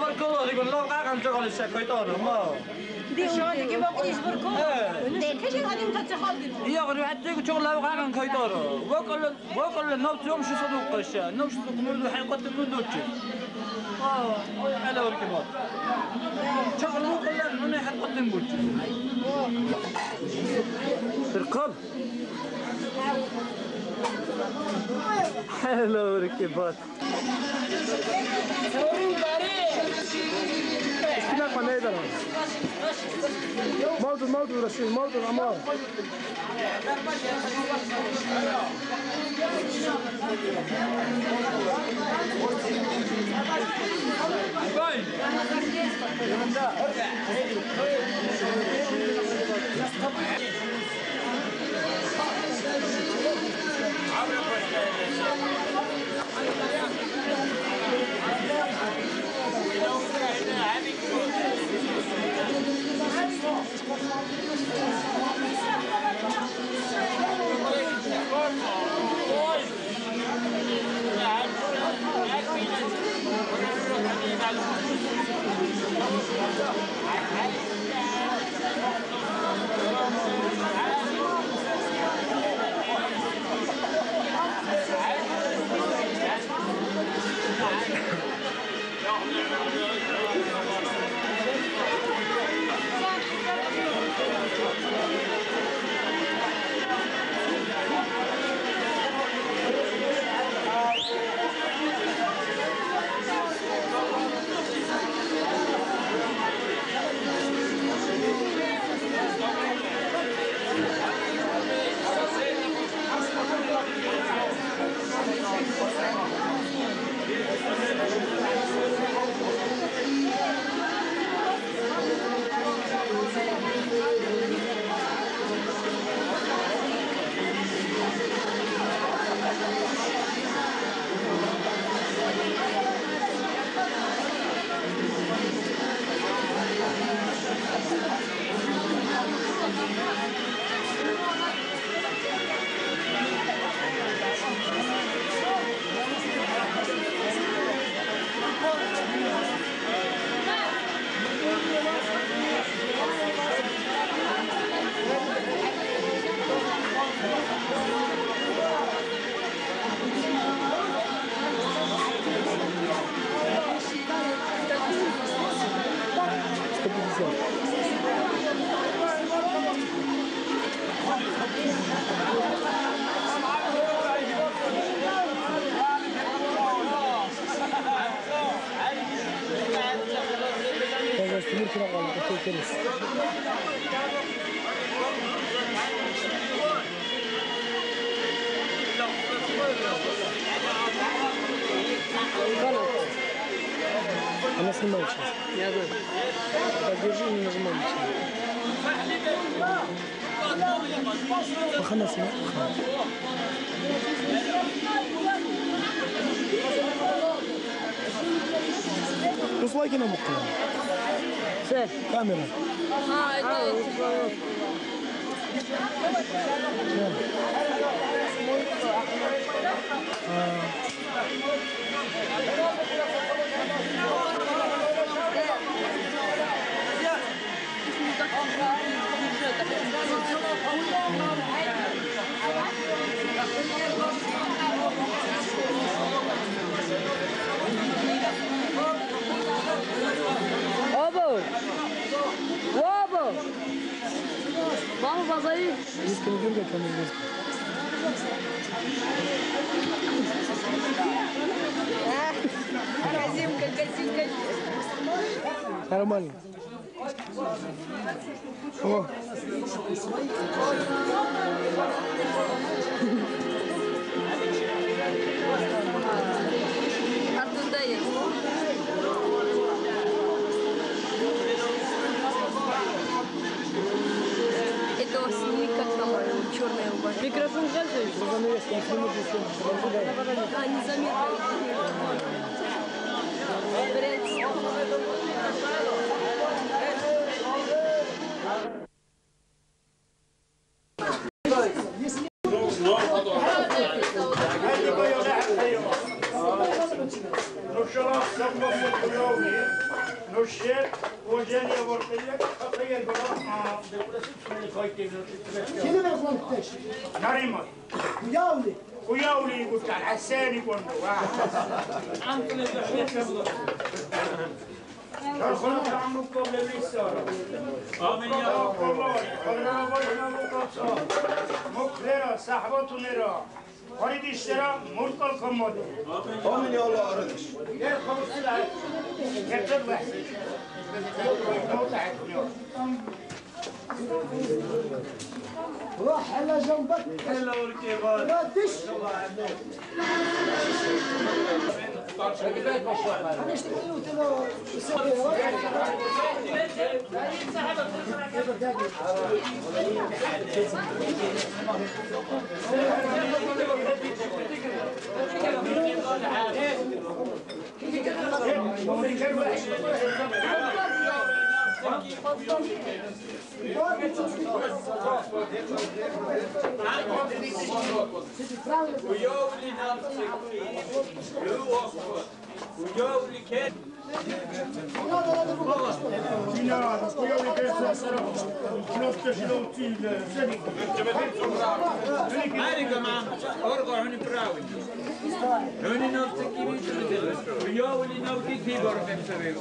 Баркалла, дигулла, кьакьан чугъали шакайтӀа, ма. Диша, диги бакьлис баркалла. Э. Декеши адамтачи халди. Ягъри хӀятта чугъла кьакьан кайтӀара. Вакалла, вакалла, наб цум ши садукъаша. Наб ши садукъ мурду хӀейкъати мурду чи. Ва, ой, хӀела уркӀи бат. Чугъла вакалла, нуни хӀейкъати мурду чи. Иркъаб. ХӀела уркӀи бат. Мавдур, мавдур, Расул, мавдур, амал. Она снимает сейчас. Я знаю. Так, держи, не нажимай ничего. Махана снимай, махана. Руслайкина мухъна. Се? Камера. А, это... А, вот. Обо! Обо! Мама, позови! Нормально. О. Оттуда есть. Это сними, как там, черная рубашка. Микрофон жаль, что ли? А, незаметно. Блядь. Нушала сармасуркӀулавли, нушер уважение ва хӀурмат хатӀаирбара, а, декӀураси сунени кайкиб нуши. Нариман. Уявли. Уявли игу, кар, хӀясен игу, ва. Амин, я Аллах. Мухлера, сахбатунера, гъаридишлера муркӀал каммаду. Амин, я Аллах, арадеш. Ва хӀела жамбат. ХӀела уркӀи бал. Радиш.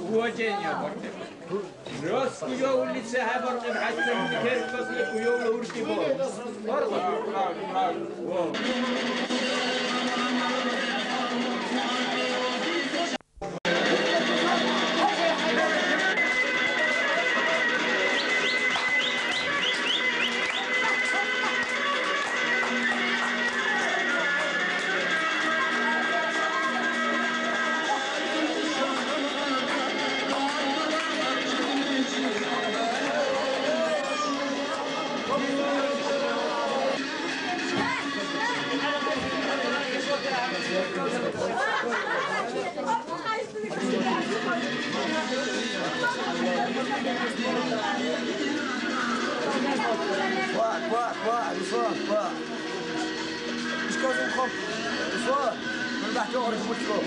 Уважение. Раз куявли ца хӀебаркьиб, хӀятта нуни керкасли куявла уркӀи бал. Баркалла. Ква, ква, ква, Руслан, ква. Ишкасунхъаб, Руслан, нуни бяхӀчи архибурцу.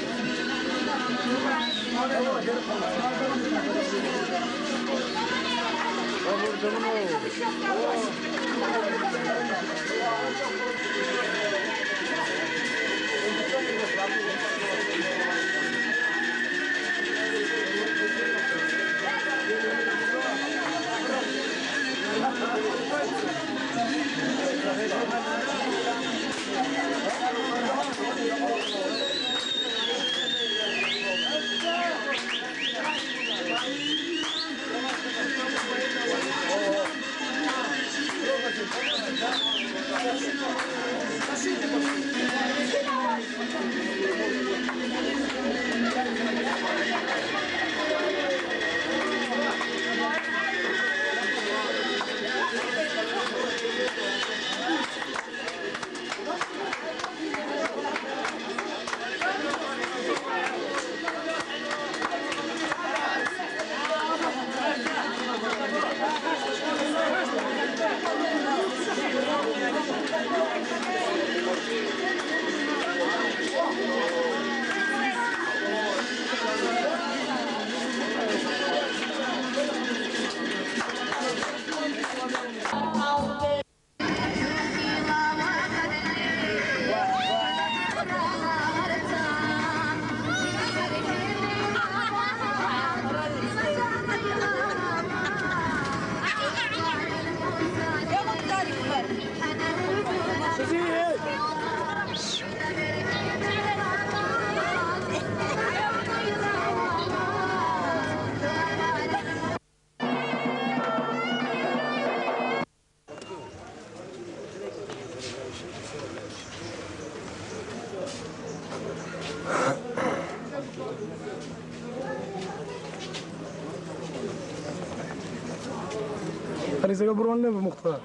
Гьаризага бургъан леба, Мухтар?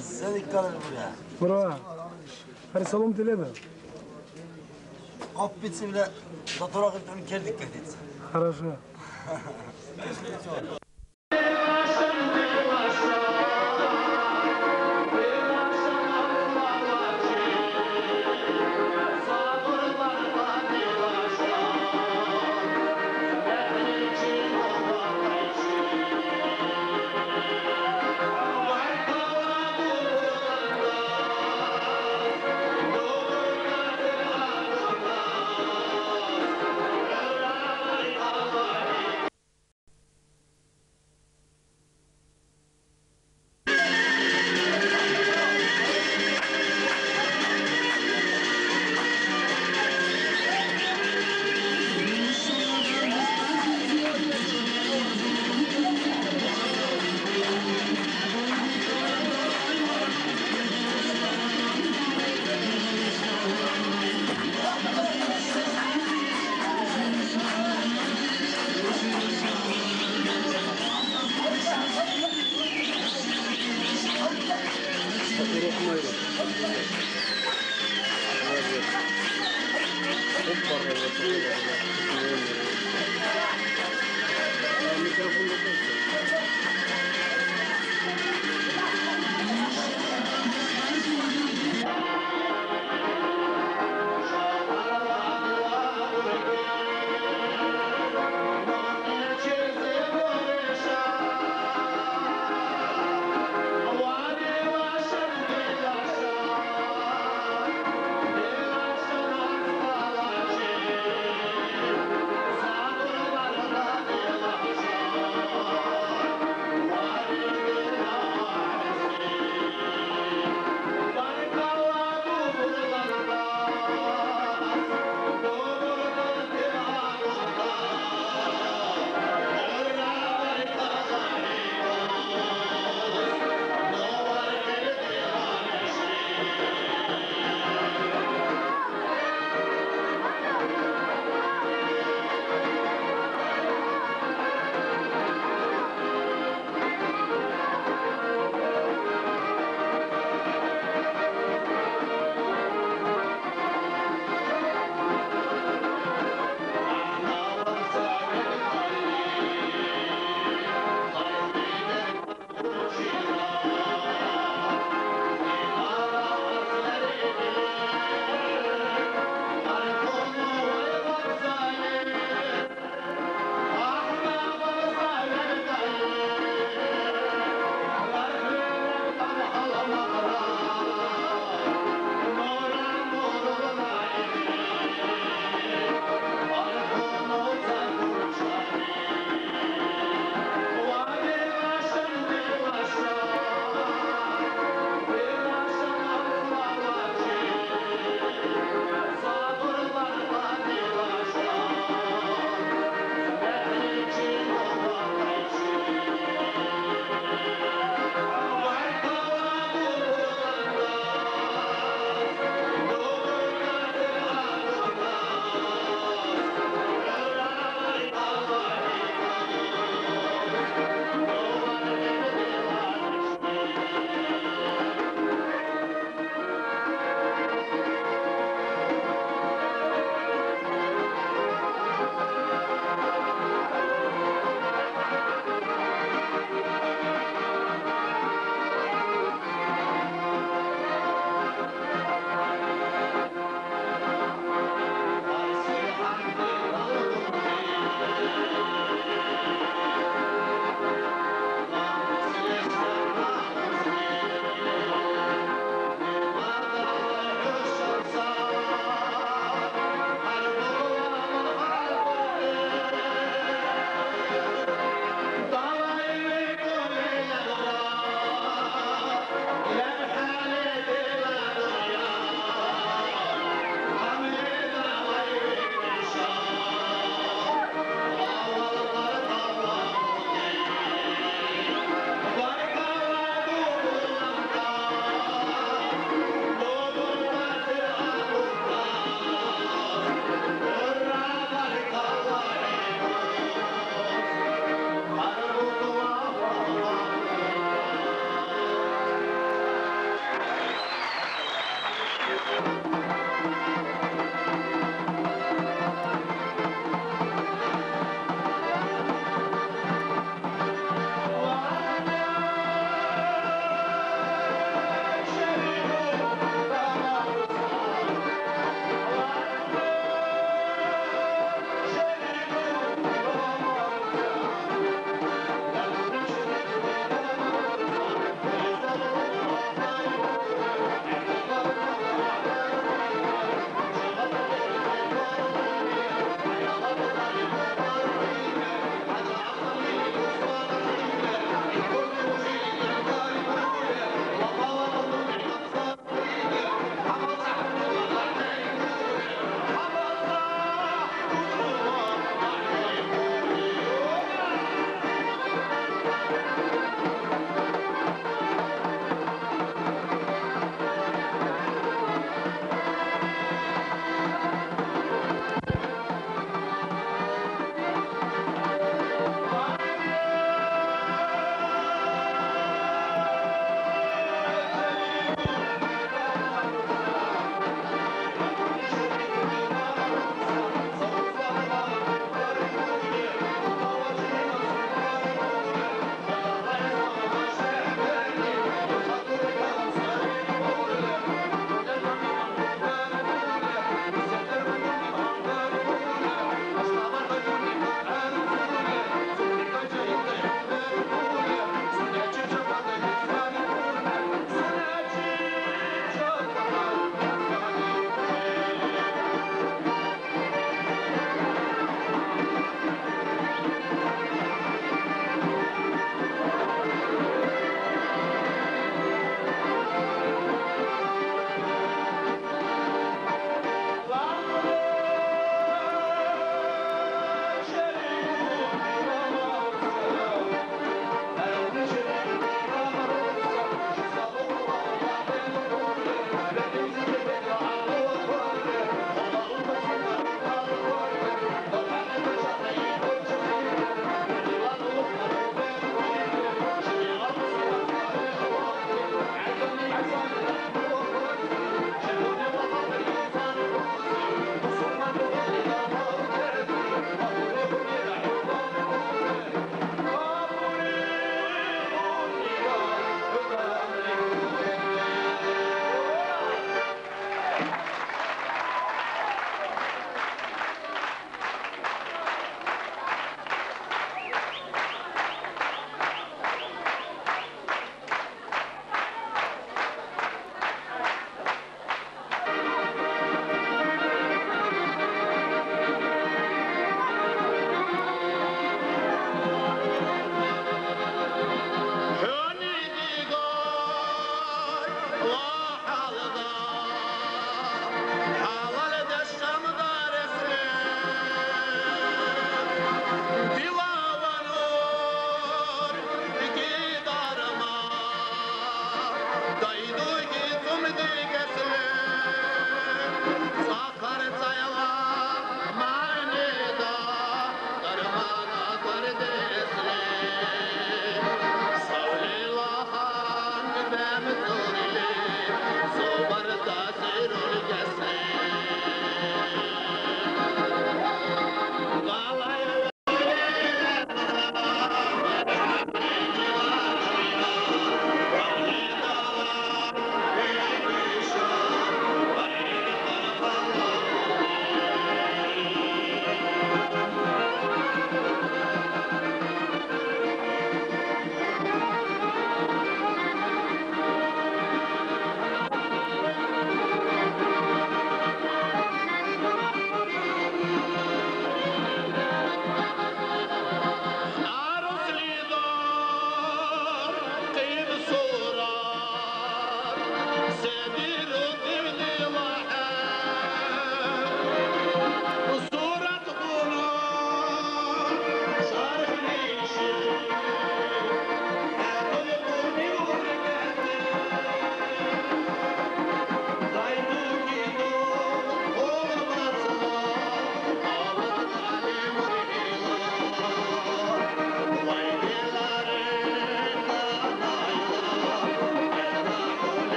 Селиккалар бура. Бура. Гьари саламти леба? Къаппицунра датурахъибтани кердиккадица. Хорошо.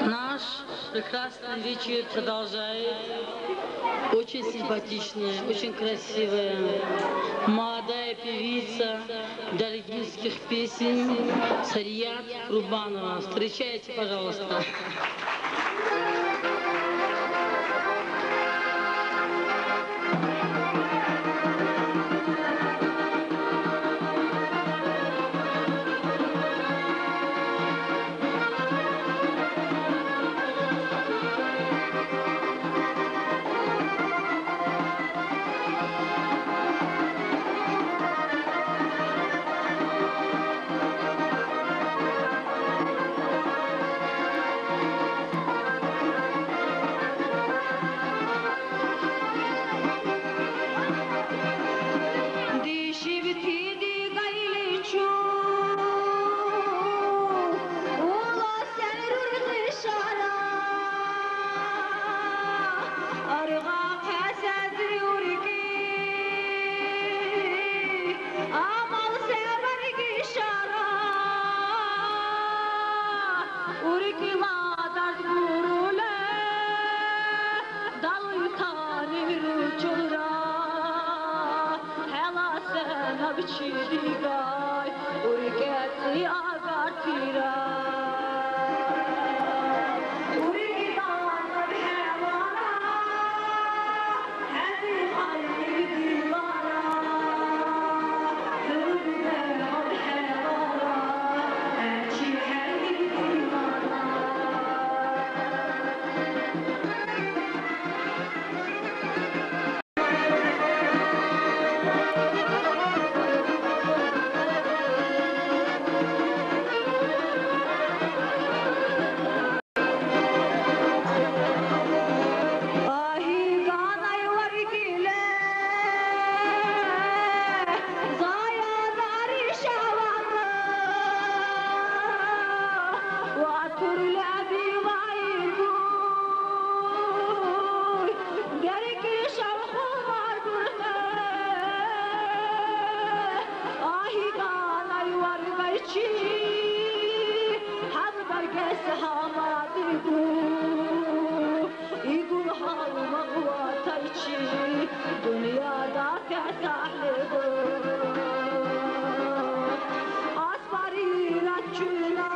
Наш прекрасный вечер продолжает очень симпатичная, очень красивая молодая певица даргинских песен Сарият Рубанова. Встречайте, пожалуйста. Дишибти дигайличу, ула сен руркъишара, аргъахъес азир уркӀи, амал се баргишара, уркӀила дард бурули. Далуйтари ручулра, хӀела сенабчи дигай, уркӀецӀи агартира. Гьес гьамадигу, игул гьалмагъ ватайчи, дунъя дакес гӀяхӀлигу. Асбарира чула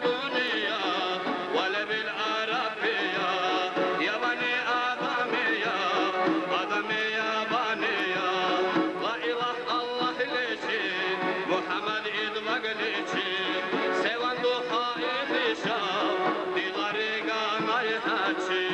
Дунъя ва лебил арабия, ябани адамия, адамия бания, ла илаха Аллагьличи, МухӀяммад идбагличи, севан духа илиша, дила рига майхӀячи.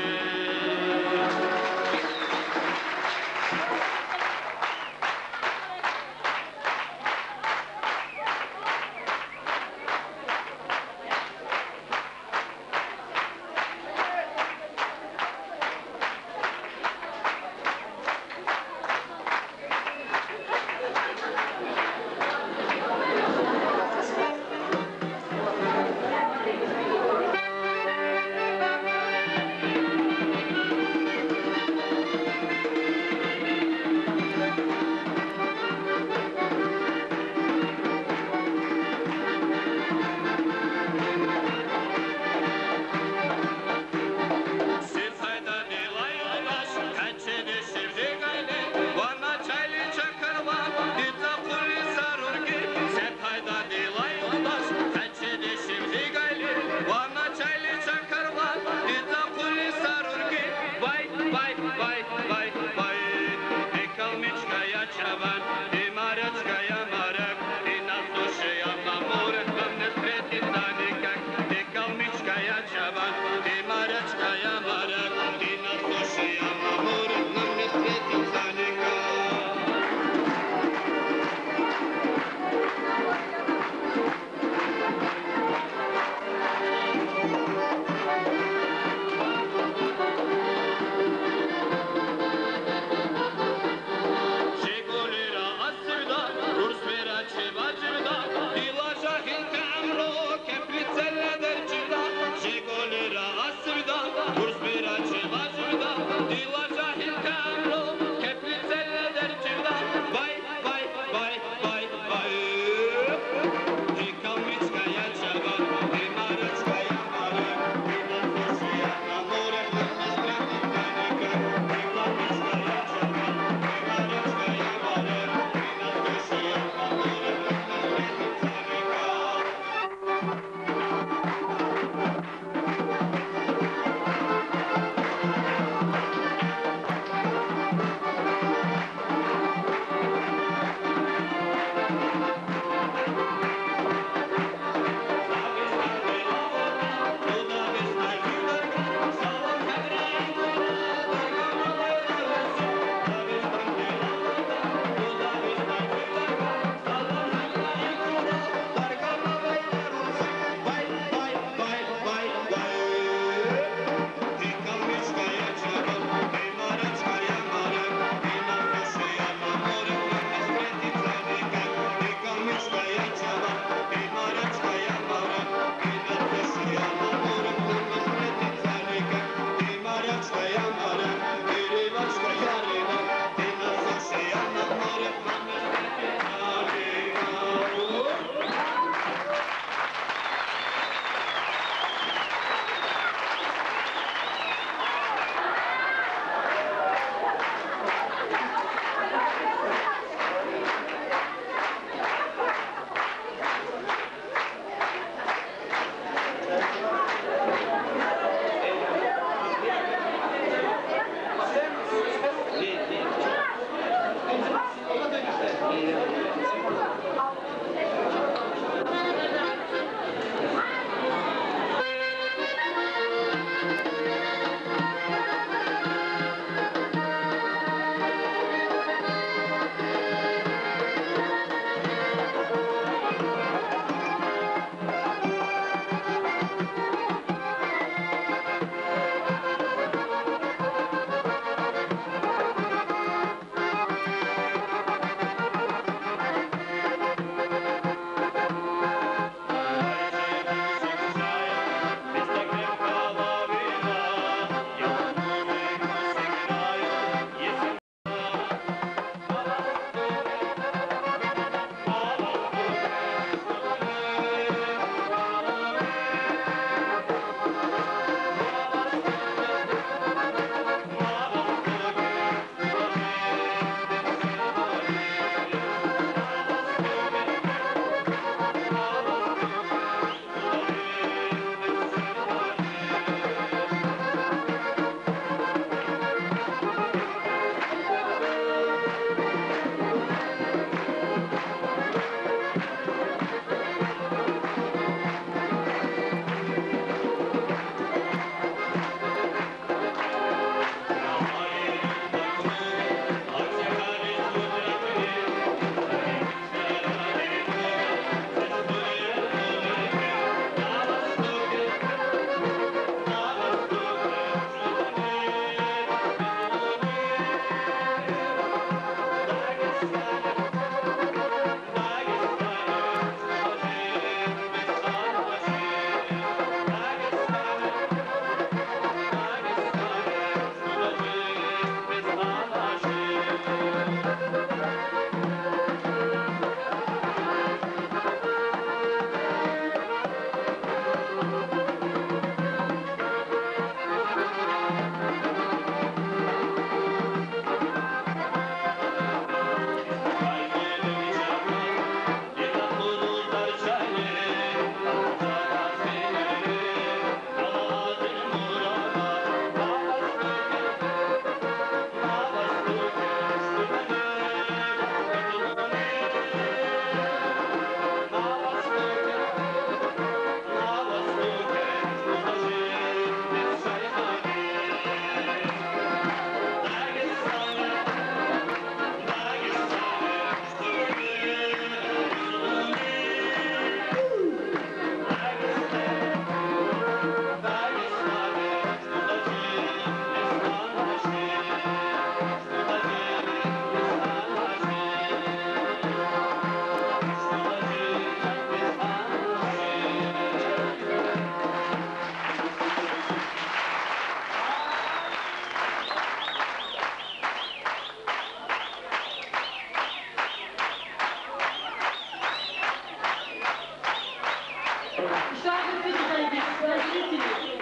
Ишар дурхъути сайги, зрители.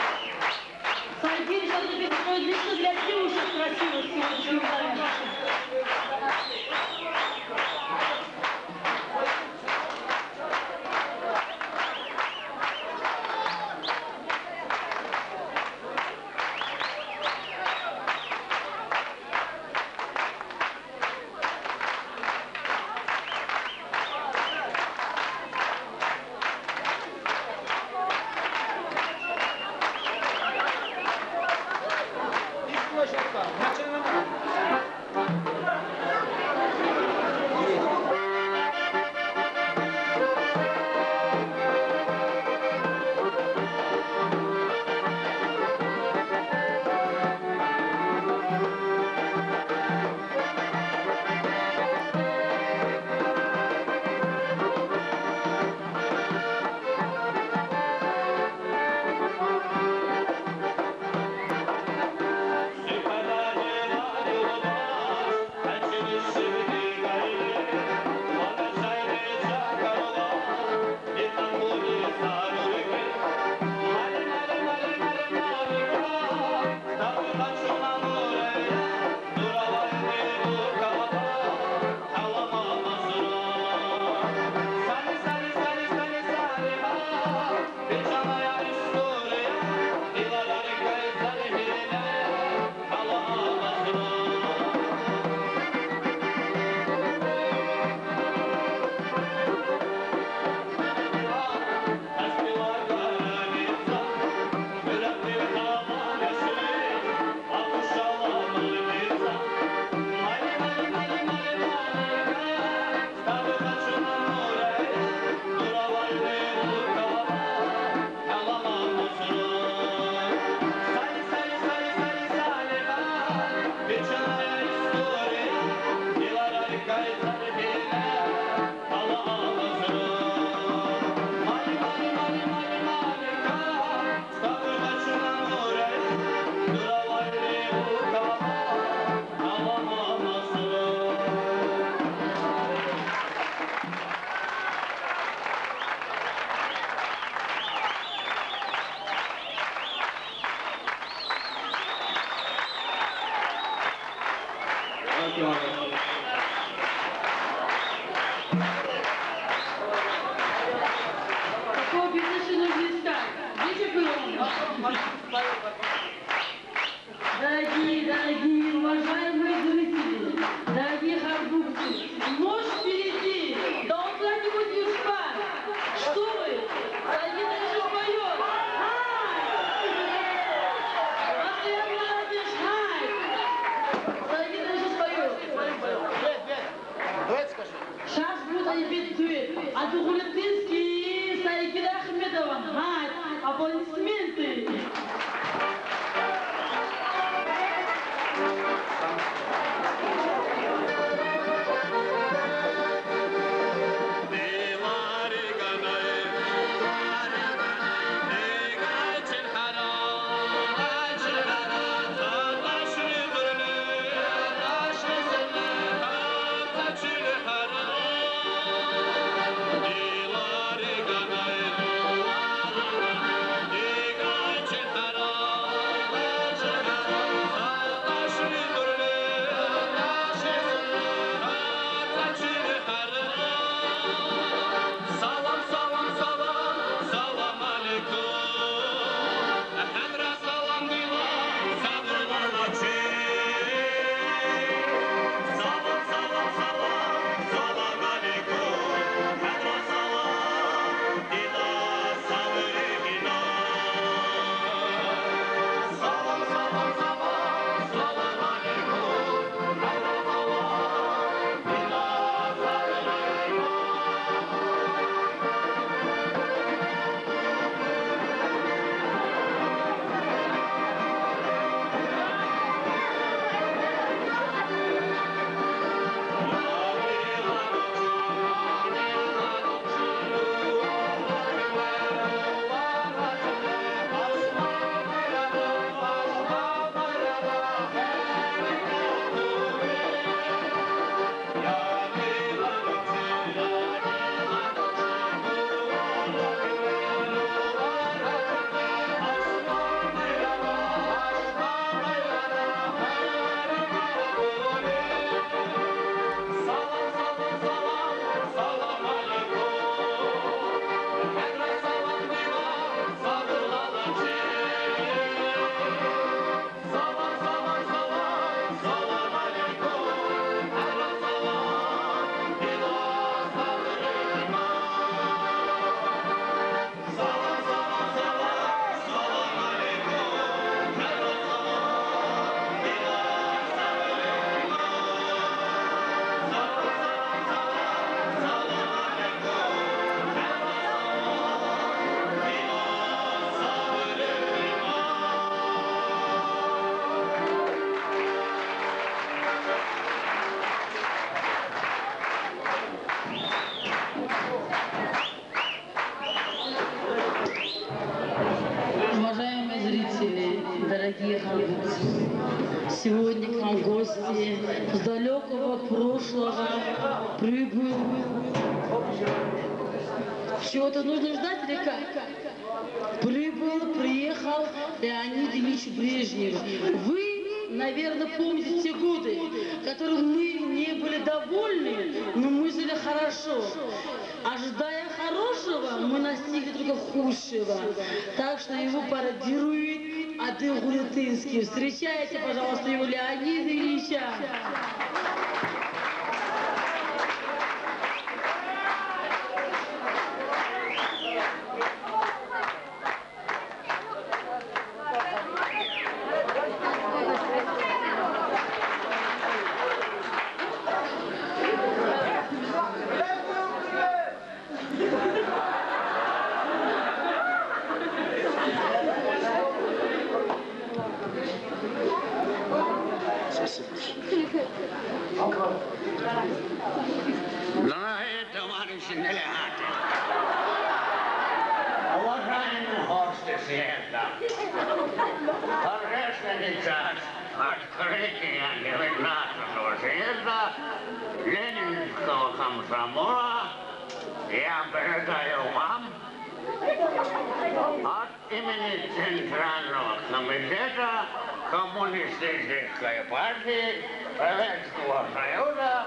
Сайги ишар дурхъути, что лично для девушек красивых сегодняшнего дня. Какого бизнеса нужно искать? Видите, было у нас? Дорогие, дорогие, уважаемые зрители, дорогие харбукцы, ночь впереди, до утра не будем спать. Что вы? Саид Ранжи поёт. Ай! Постоянно молодежь, ай! Саид Ранжи поёт. Сейчас будет опять дуэт. Адугулетинский, Сайгира Ахмедова. Гьать, аплодисменты. Сегодня к нам гости с далекого прошлого прибыл. Чего-то нужно ждать или как? Прибыл, приехал Леонид Ильич Брежнев. Вы, наверное, помните те годы, которые мы не были довольны, но мы жили хорошо. Ожидая хорошего, мы настигли только худшего. Так что его пародирует Адыгурятынский. Встречайте, пожалуйста, его, Леонида Ильича. Спасибо. Дорогие товарищи делегаты, уважаемые гости съезда, торжественный час открытия девятнадцатого съезда Ленинского комсомола я передаю вам от имени Центрального комитета Коммунистической партии Советского Союза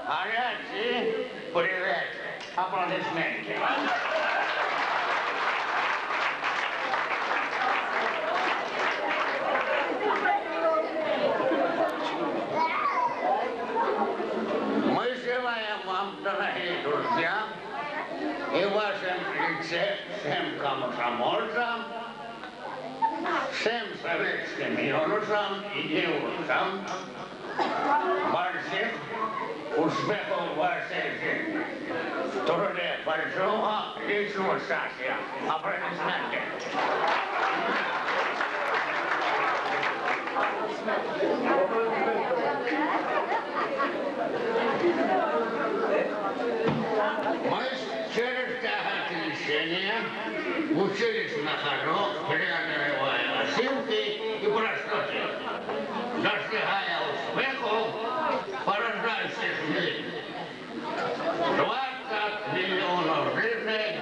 горячий привет. Аплодисменты. Мы желаем вам, дорогие друзья, и в вашем лице всем комсомольцам, всем советским юношам и девушкам больших успехов в вашей жизни, в труде, большого личного счастья. Аплодисменты. Мы через тяготы лишения учились на ходу, преодолевая ошибки и просчёты, достигая успехов, поражающих мир. Двадцать миллионов жизней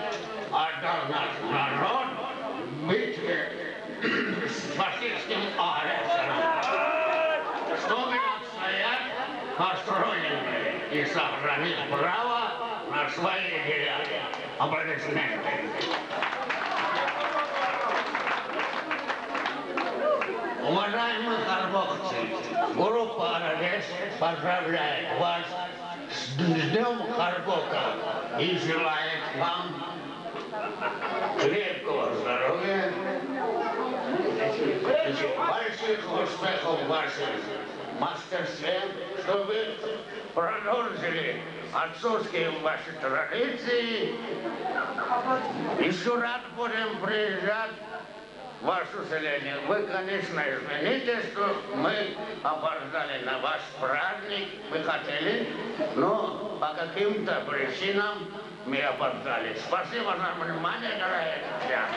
отдал наш народ в битве с фашистским агрессором, чтобы отстоять построенные и сохранить право на свои идеалы. Аплодисменты. Уважаемые харбокцы, группа «Арарес» поздравляет вас с Днём Харбока и желает вам крепкого здоровья, больших успехов в вашем мастерстве, чтобы вы продолжили отцовские ваши традиции. Ещё раз будем приезжать в ваше селение. Вы, конечно, извините, что мы опоздали на ваш праздник. Мы хотели, но по каким-то причинам мы опоздали. Спасибо за внимание, дорогие друзья.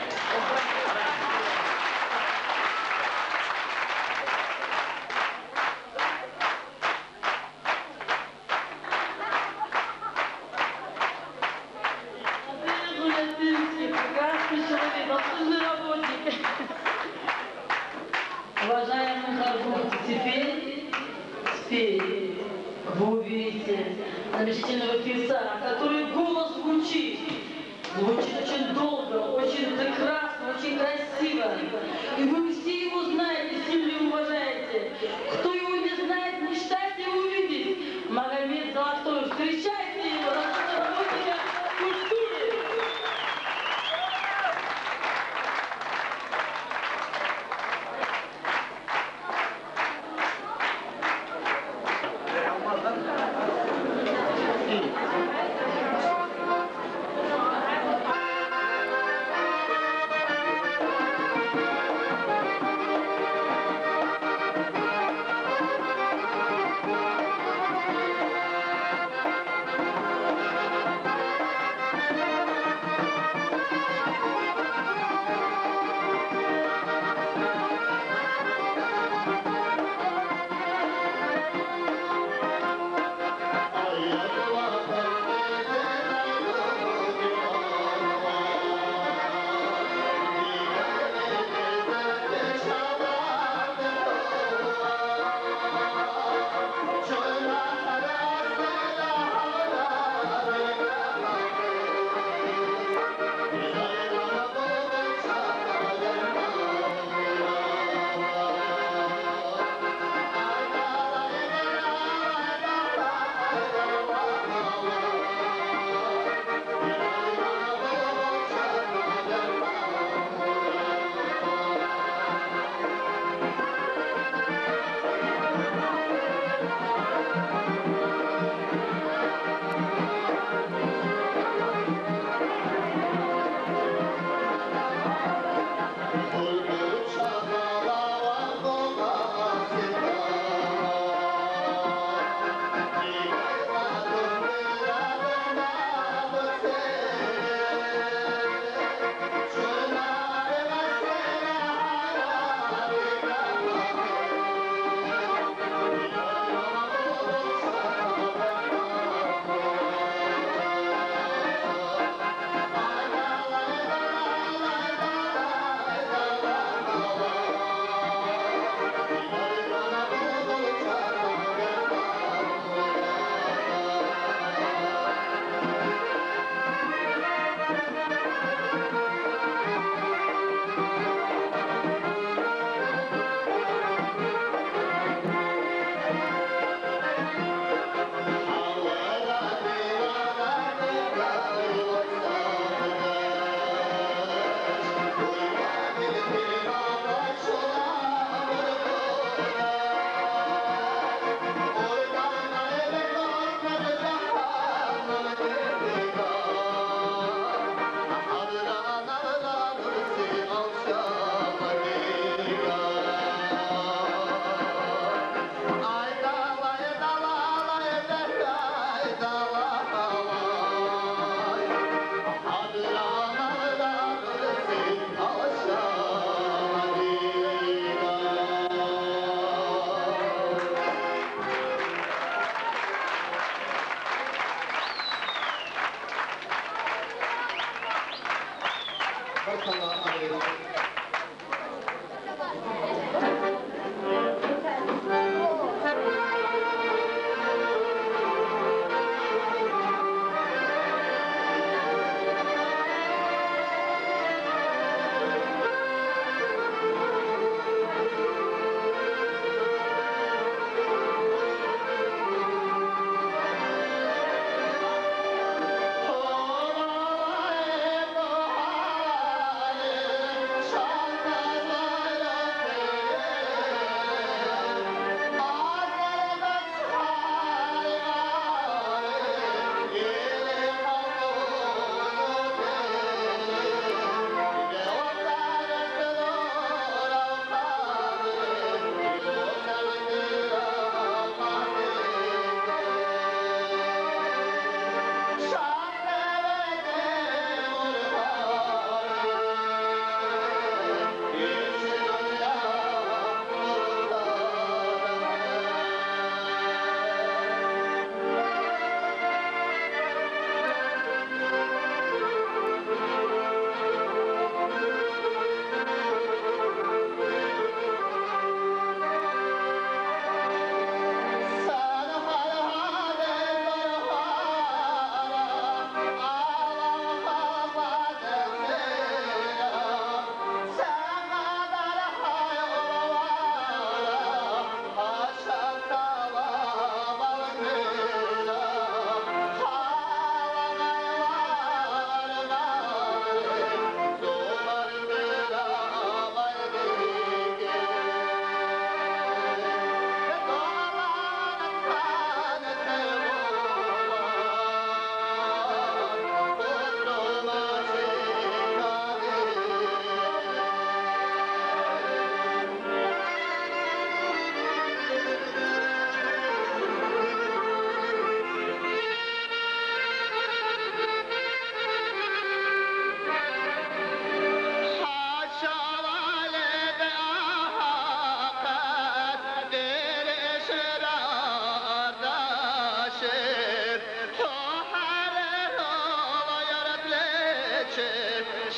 Андрей Гулятинский, прекрасный человек, заслуженный работник. Уважаемый Харбук, теперь, теперь вы увидите замечательного певца, который голос звучит. Звучит очень долго, очень прекрасно, очень красиво. И вы все его знаете, сильно уважаете. Кто его не знает, мечтайте его увидеть. Магомед Золотоев, встречайте его, заслуженного работника культуры.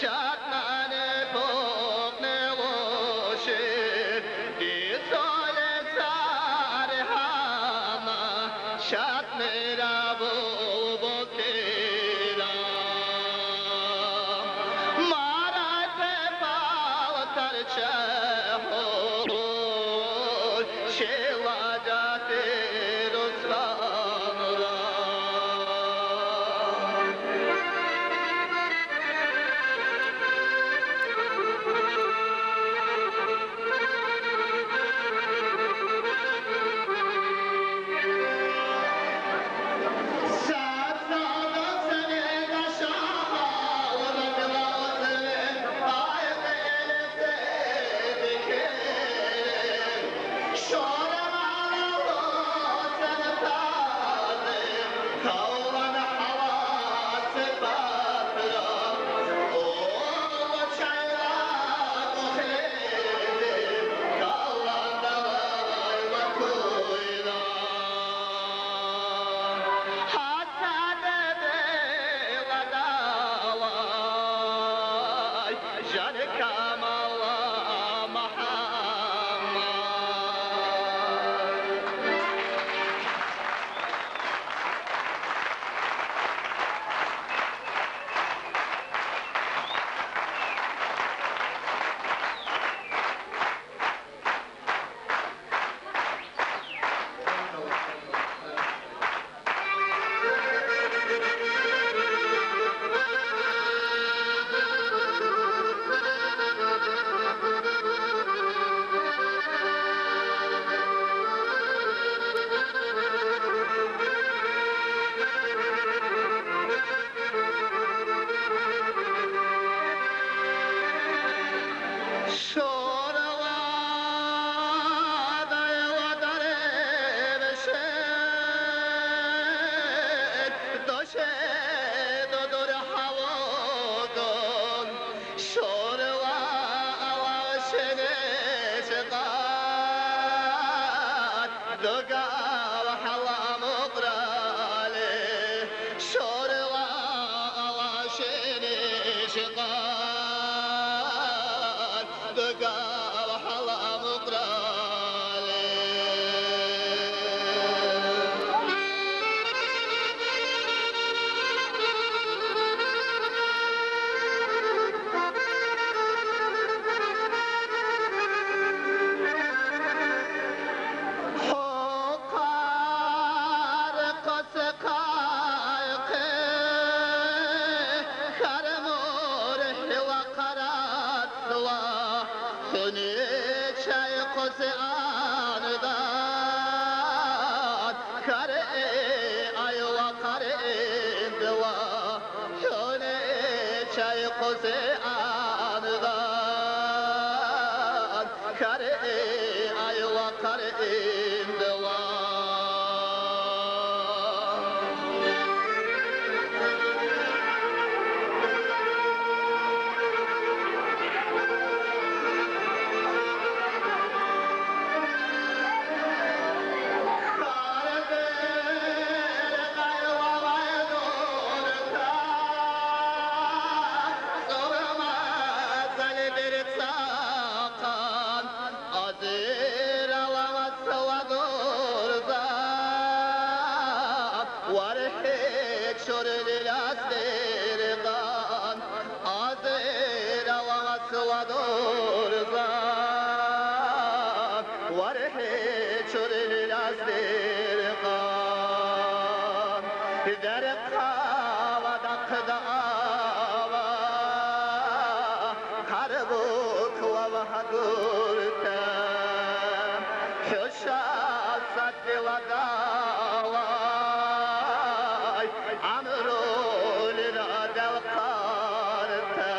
Шатнани пукьни луши, дицули цархӀанна, шатнира булбултира. Марайти палтар чехӀур, шила дяхӀти рузбанра. Шорла дайла дарибсир, души дудур гьавугун, шурла алавчинис кьад дугав гьаламукърали, шурла алавчинис кьад. Кавхала мукрали. ХӀу хъархъуси хъайхъи, хьармур хӀила хъаратла, хӀуни чейхъуси ангар, хьархӀи айла хъархӀиндла, хӀуни чейхъуси ангар. ХьархӀи айла хъархӀиндла. Азирала вацла дурза, вархьи чурлилас диркьан. Азирала вацла дурза, вархьи чурлилас диркьан. Дерхъала дахъдала, хъарбукла вагьадурта, хӀуша сатила далай гӀямрулира делхъарта.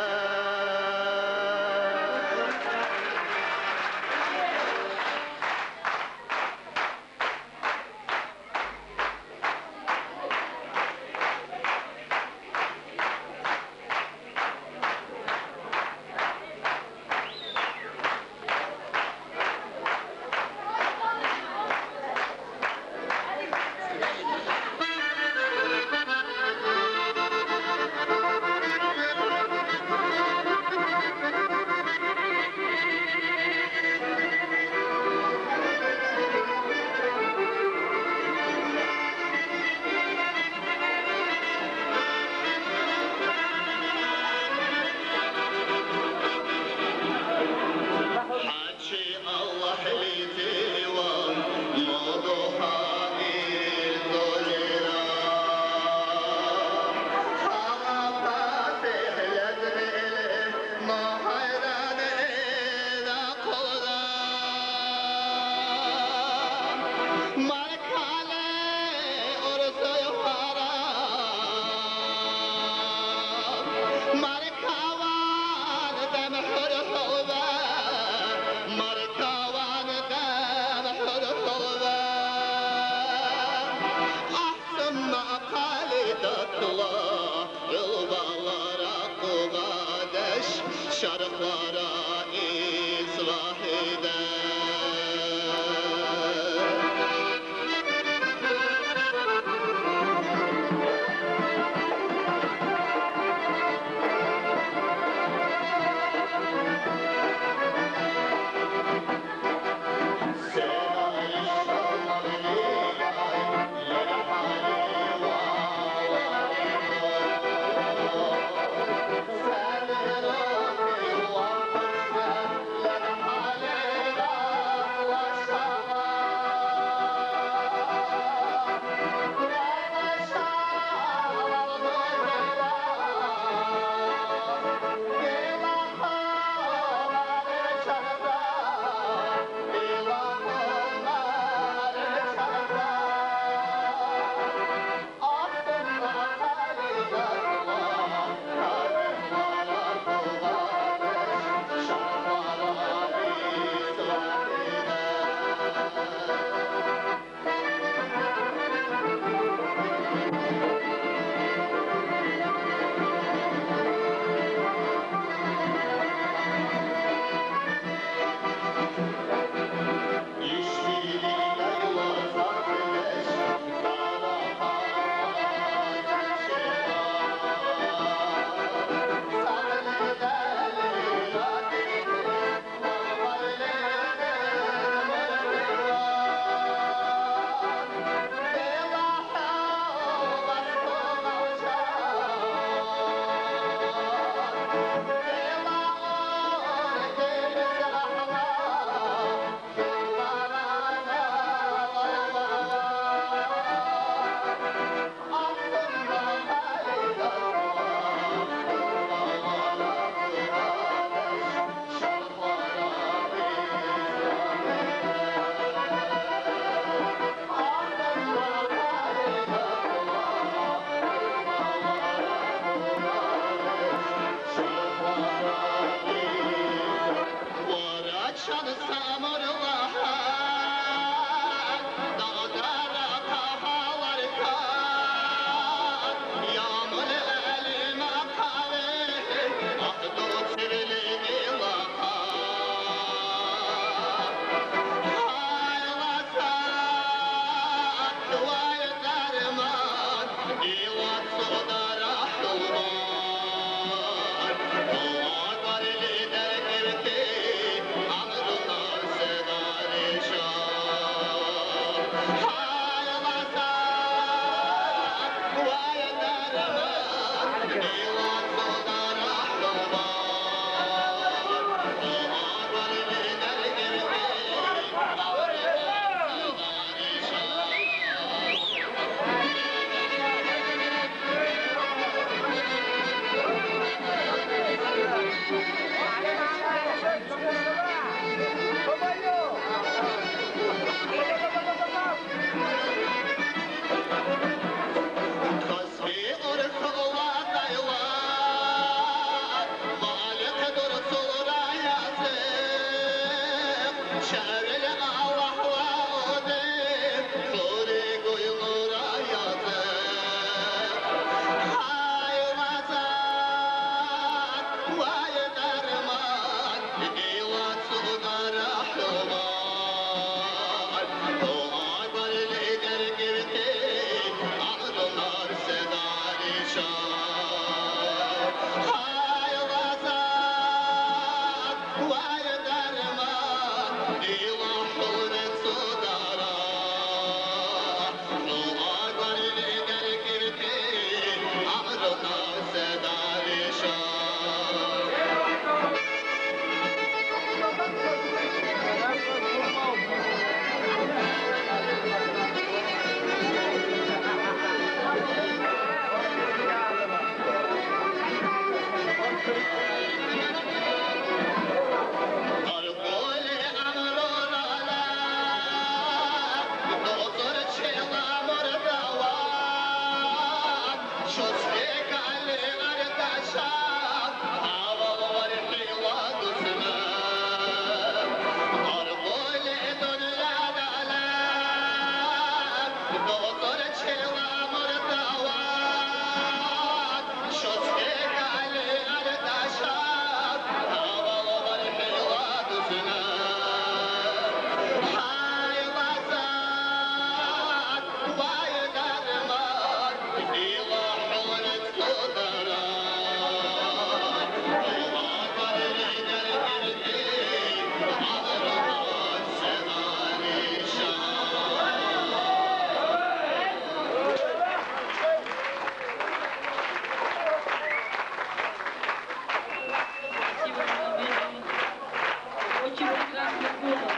Очень прекрасный голос,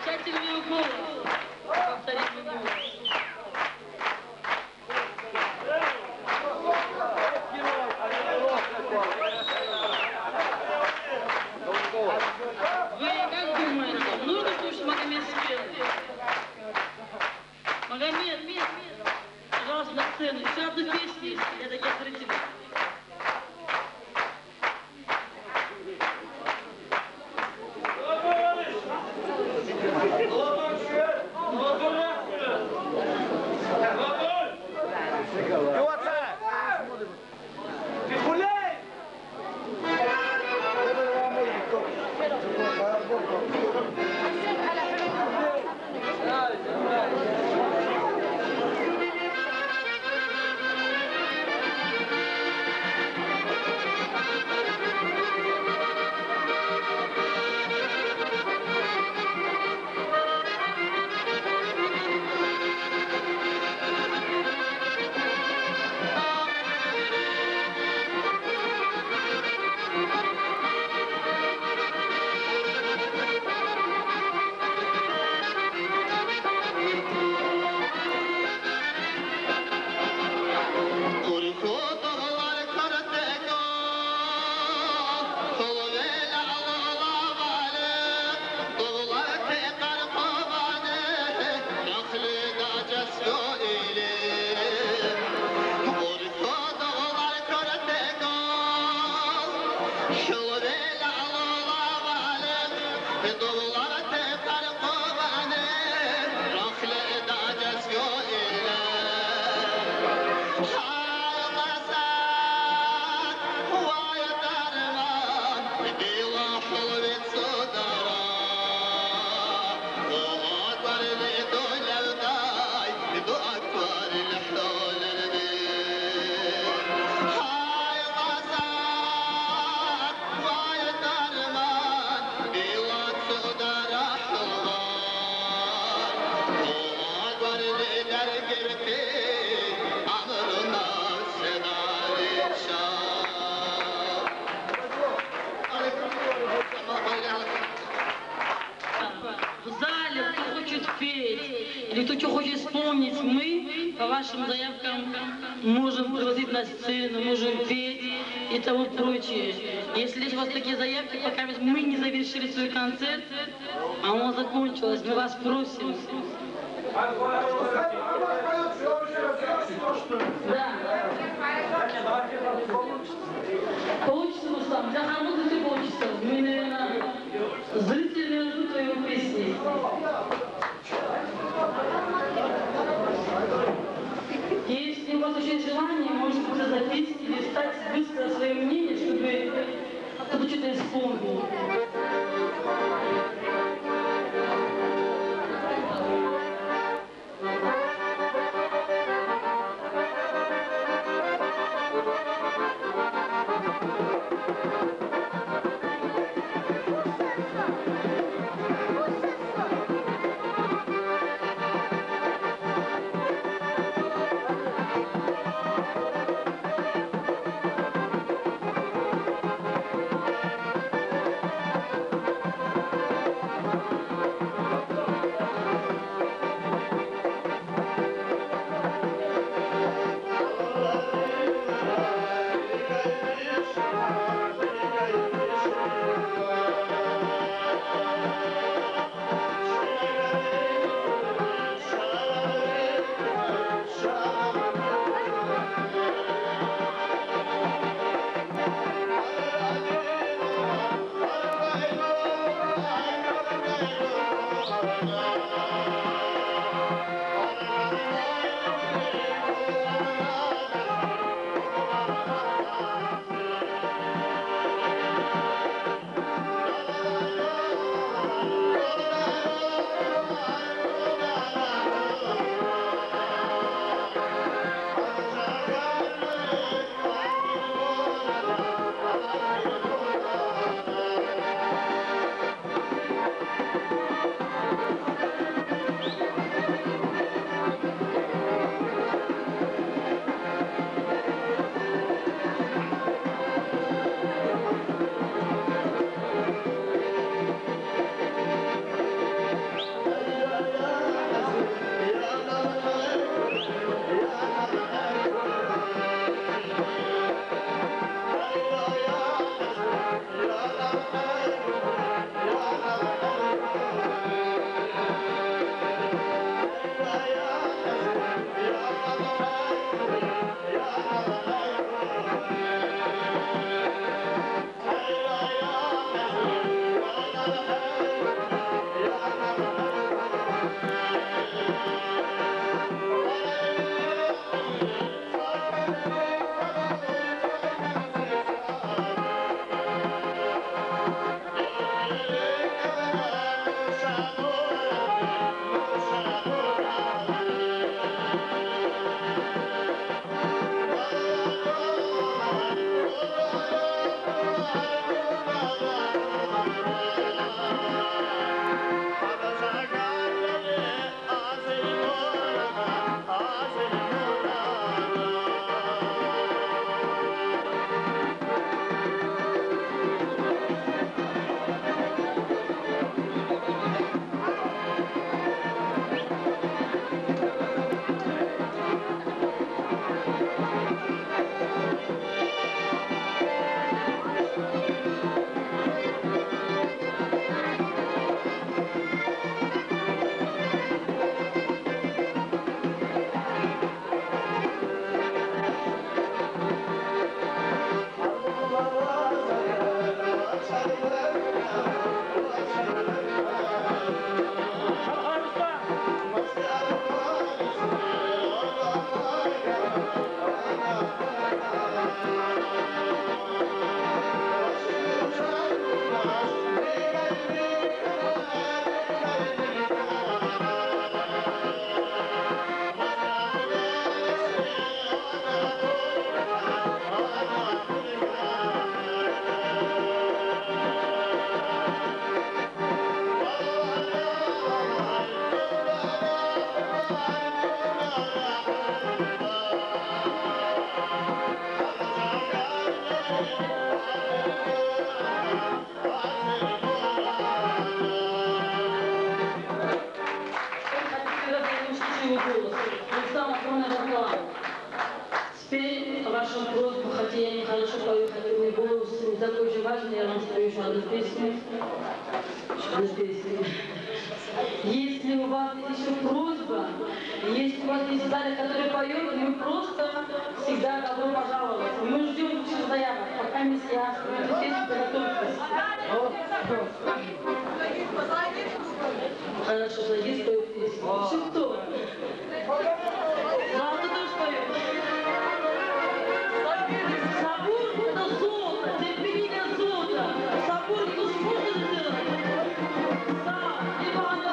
замечательный голос. Повторить не буду. Вы как думаете, нужно слушать Магомед Спелый? Магомед, пожалуйста, на сцену. Еще одну песню для таких зрителей. Давлати къаркъубани рахли дагес гуила. Гьалмаса вай дарман, дила хьулби цудара. Дугьбарли дунявдай, дугьбарли хьулби. Гьалмаса вай дарман, дила цудара хьулбар. Дугьбарли даргирти гӀямруна седалича. В зале кто хочет петь или кто что хочет исполнить, мы по вашим заявкам можем привозить на сцену, можем петь и тому прочее. Если есть у вас такие заявки, пока мы не завершили свой концерт, а он закончилось, мы вас просим. Да. Получится, Руслан, для Хармуза всё получится. Мы, наверное, зрители ждут твоего песни. Если у вас есть желание, можете уже записывать или встать быстро свое мнение, чтобы кто-то что-то исполнил. Рустам, огромное вам. Теперь по вашему просьбу, хотя я не хорошо пою, хотя мне голос не такой же важный, я вам спою еще одну песню. Одну песню. Если у вас есть еще просьба, если у вас есть в зале, который поет, мы просто всегда добро пожаловать. Мы ждем ваших заявок, пока не я спою эту песню, приготовьтесь. Хорошо, зайди, спой песню. Еще кто? Ладно, то, что я. Сабур — это золото, терпение — золото. Сабур не сможет сделать. Да, не надо.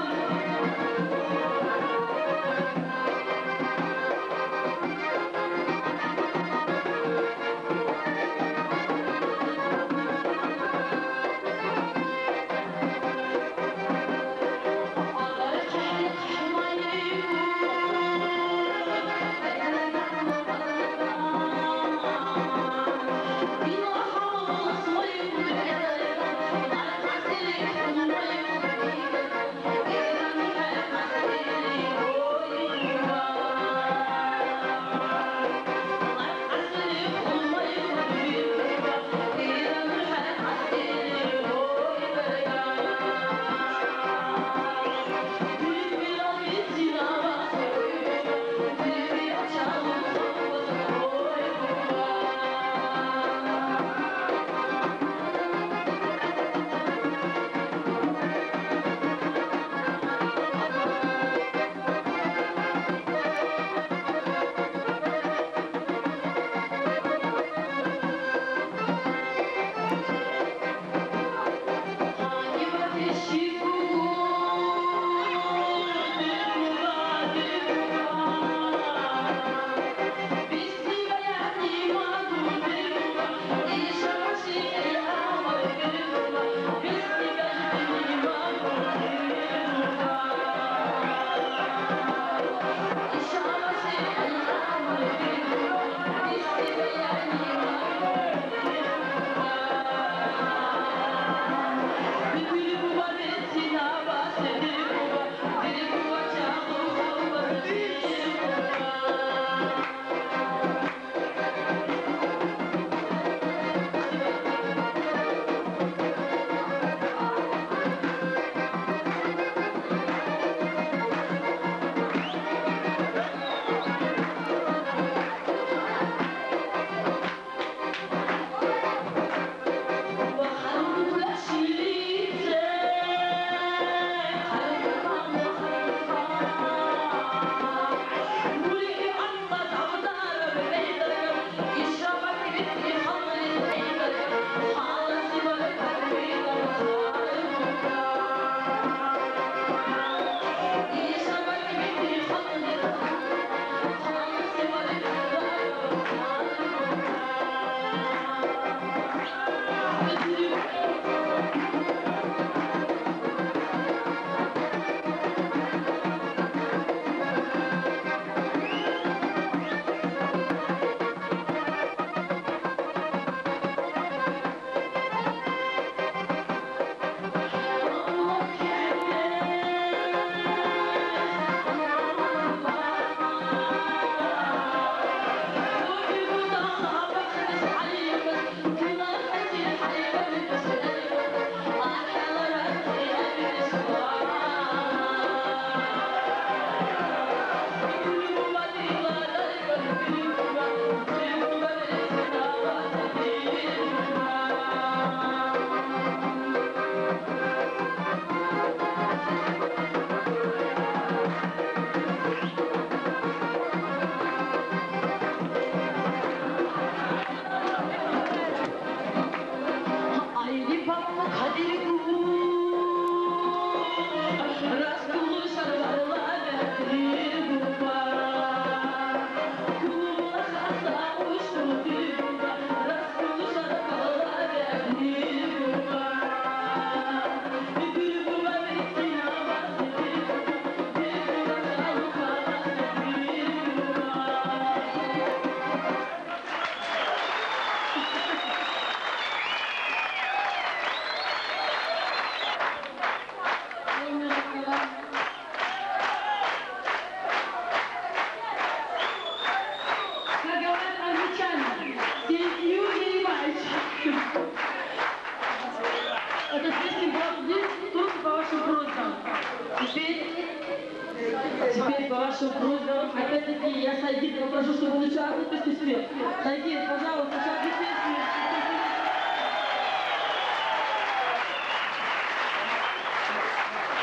Теперь, по вашим просьбам, опять-таки, я Сайгит попрошу, чтобы он еще одну песню спел. Сайгит, пожалуйста, еще одну песню.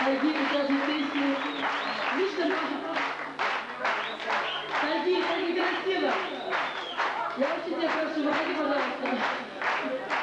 Сайгит, еще одну песню. Мишка, Сайгит, так некрасиво. Я очень тебя прошу, выходи, пожалуйста.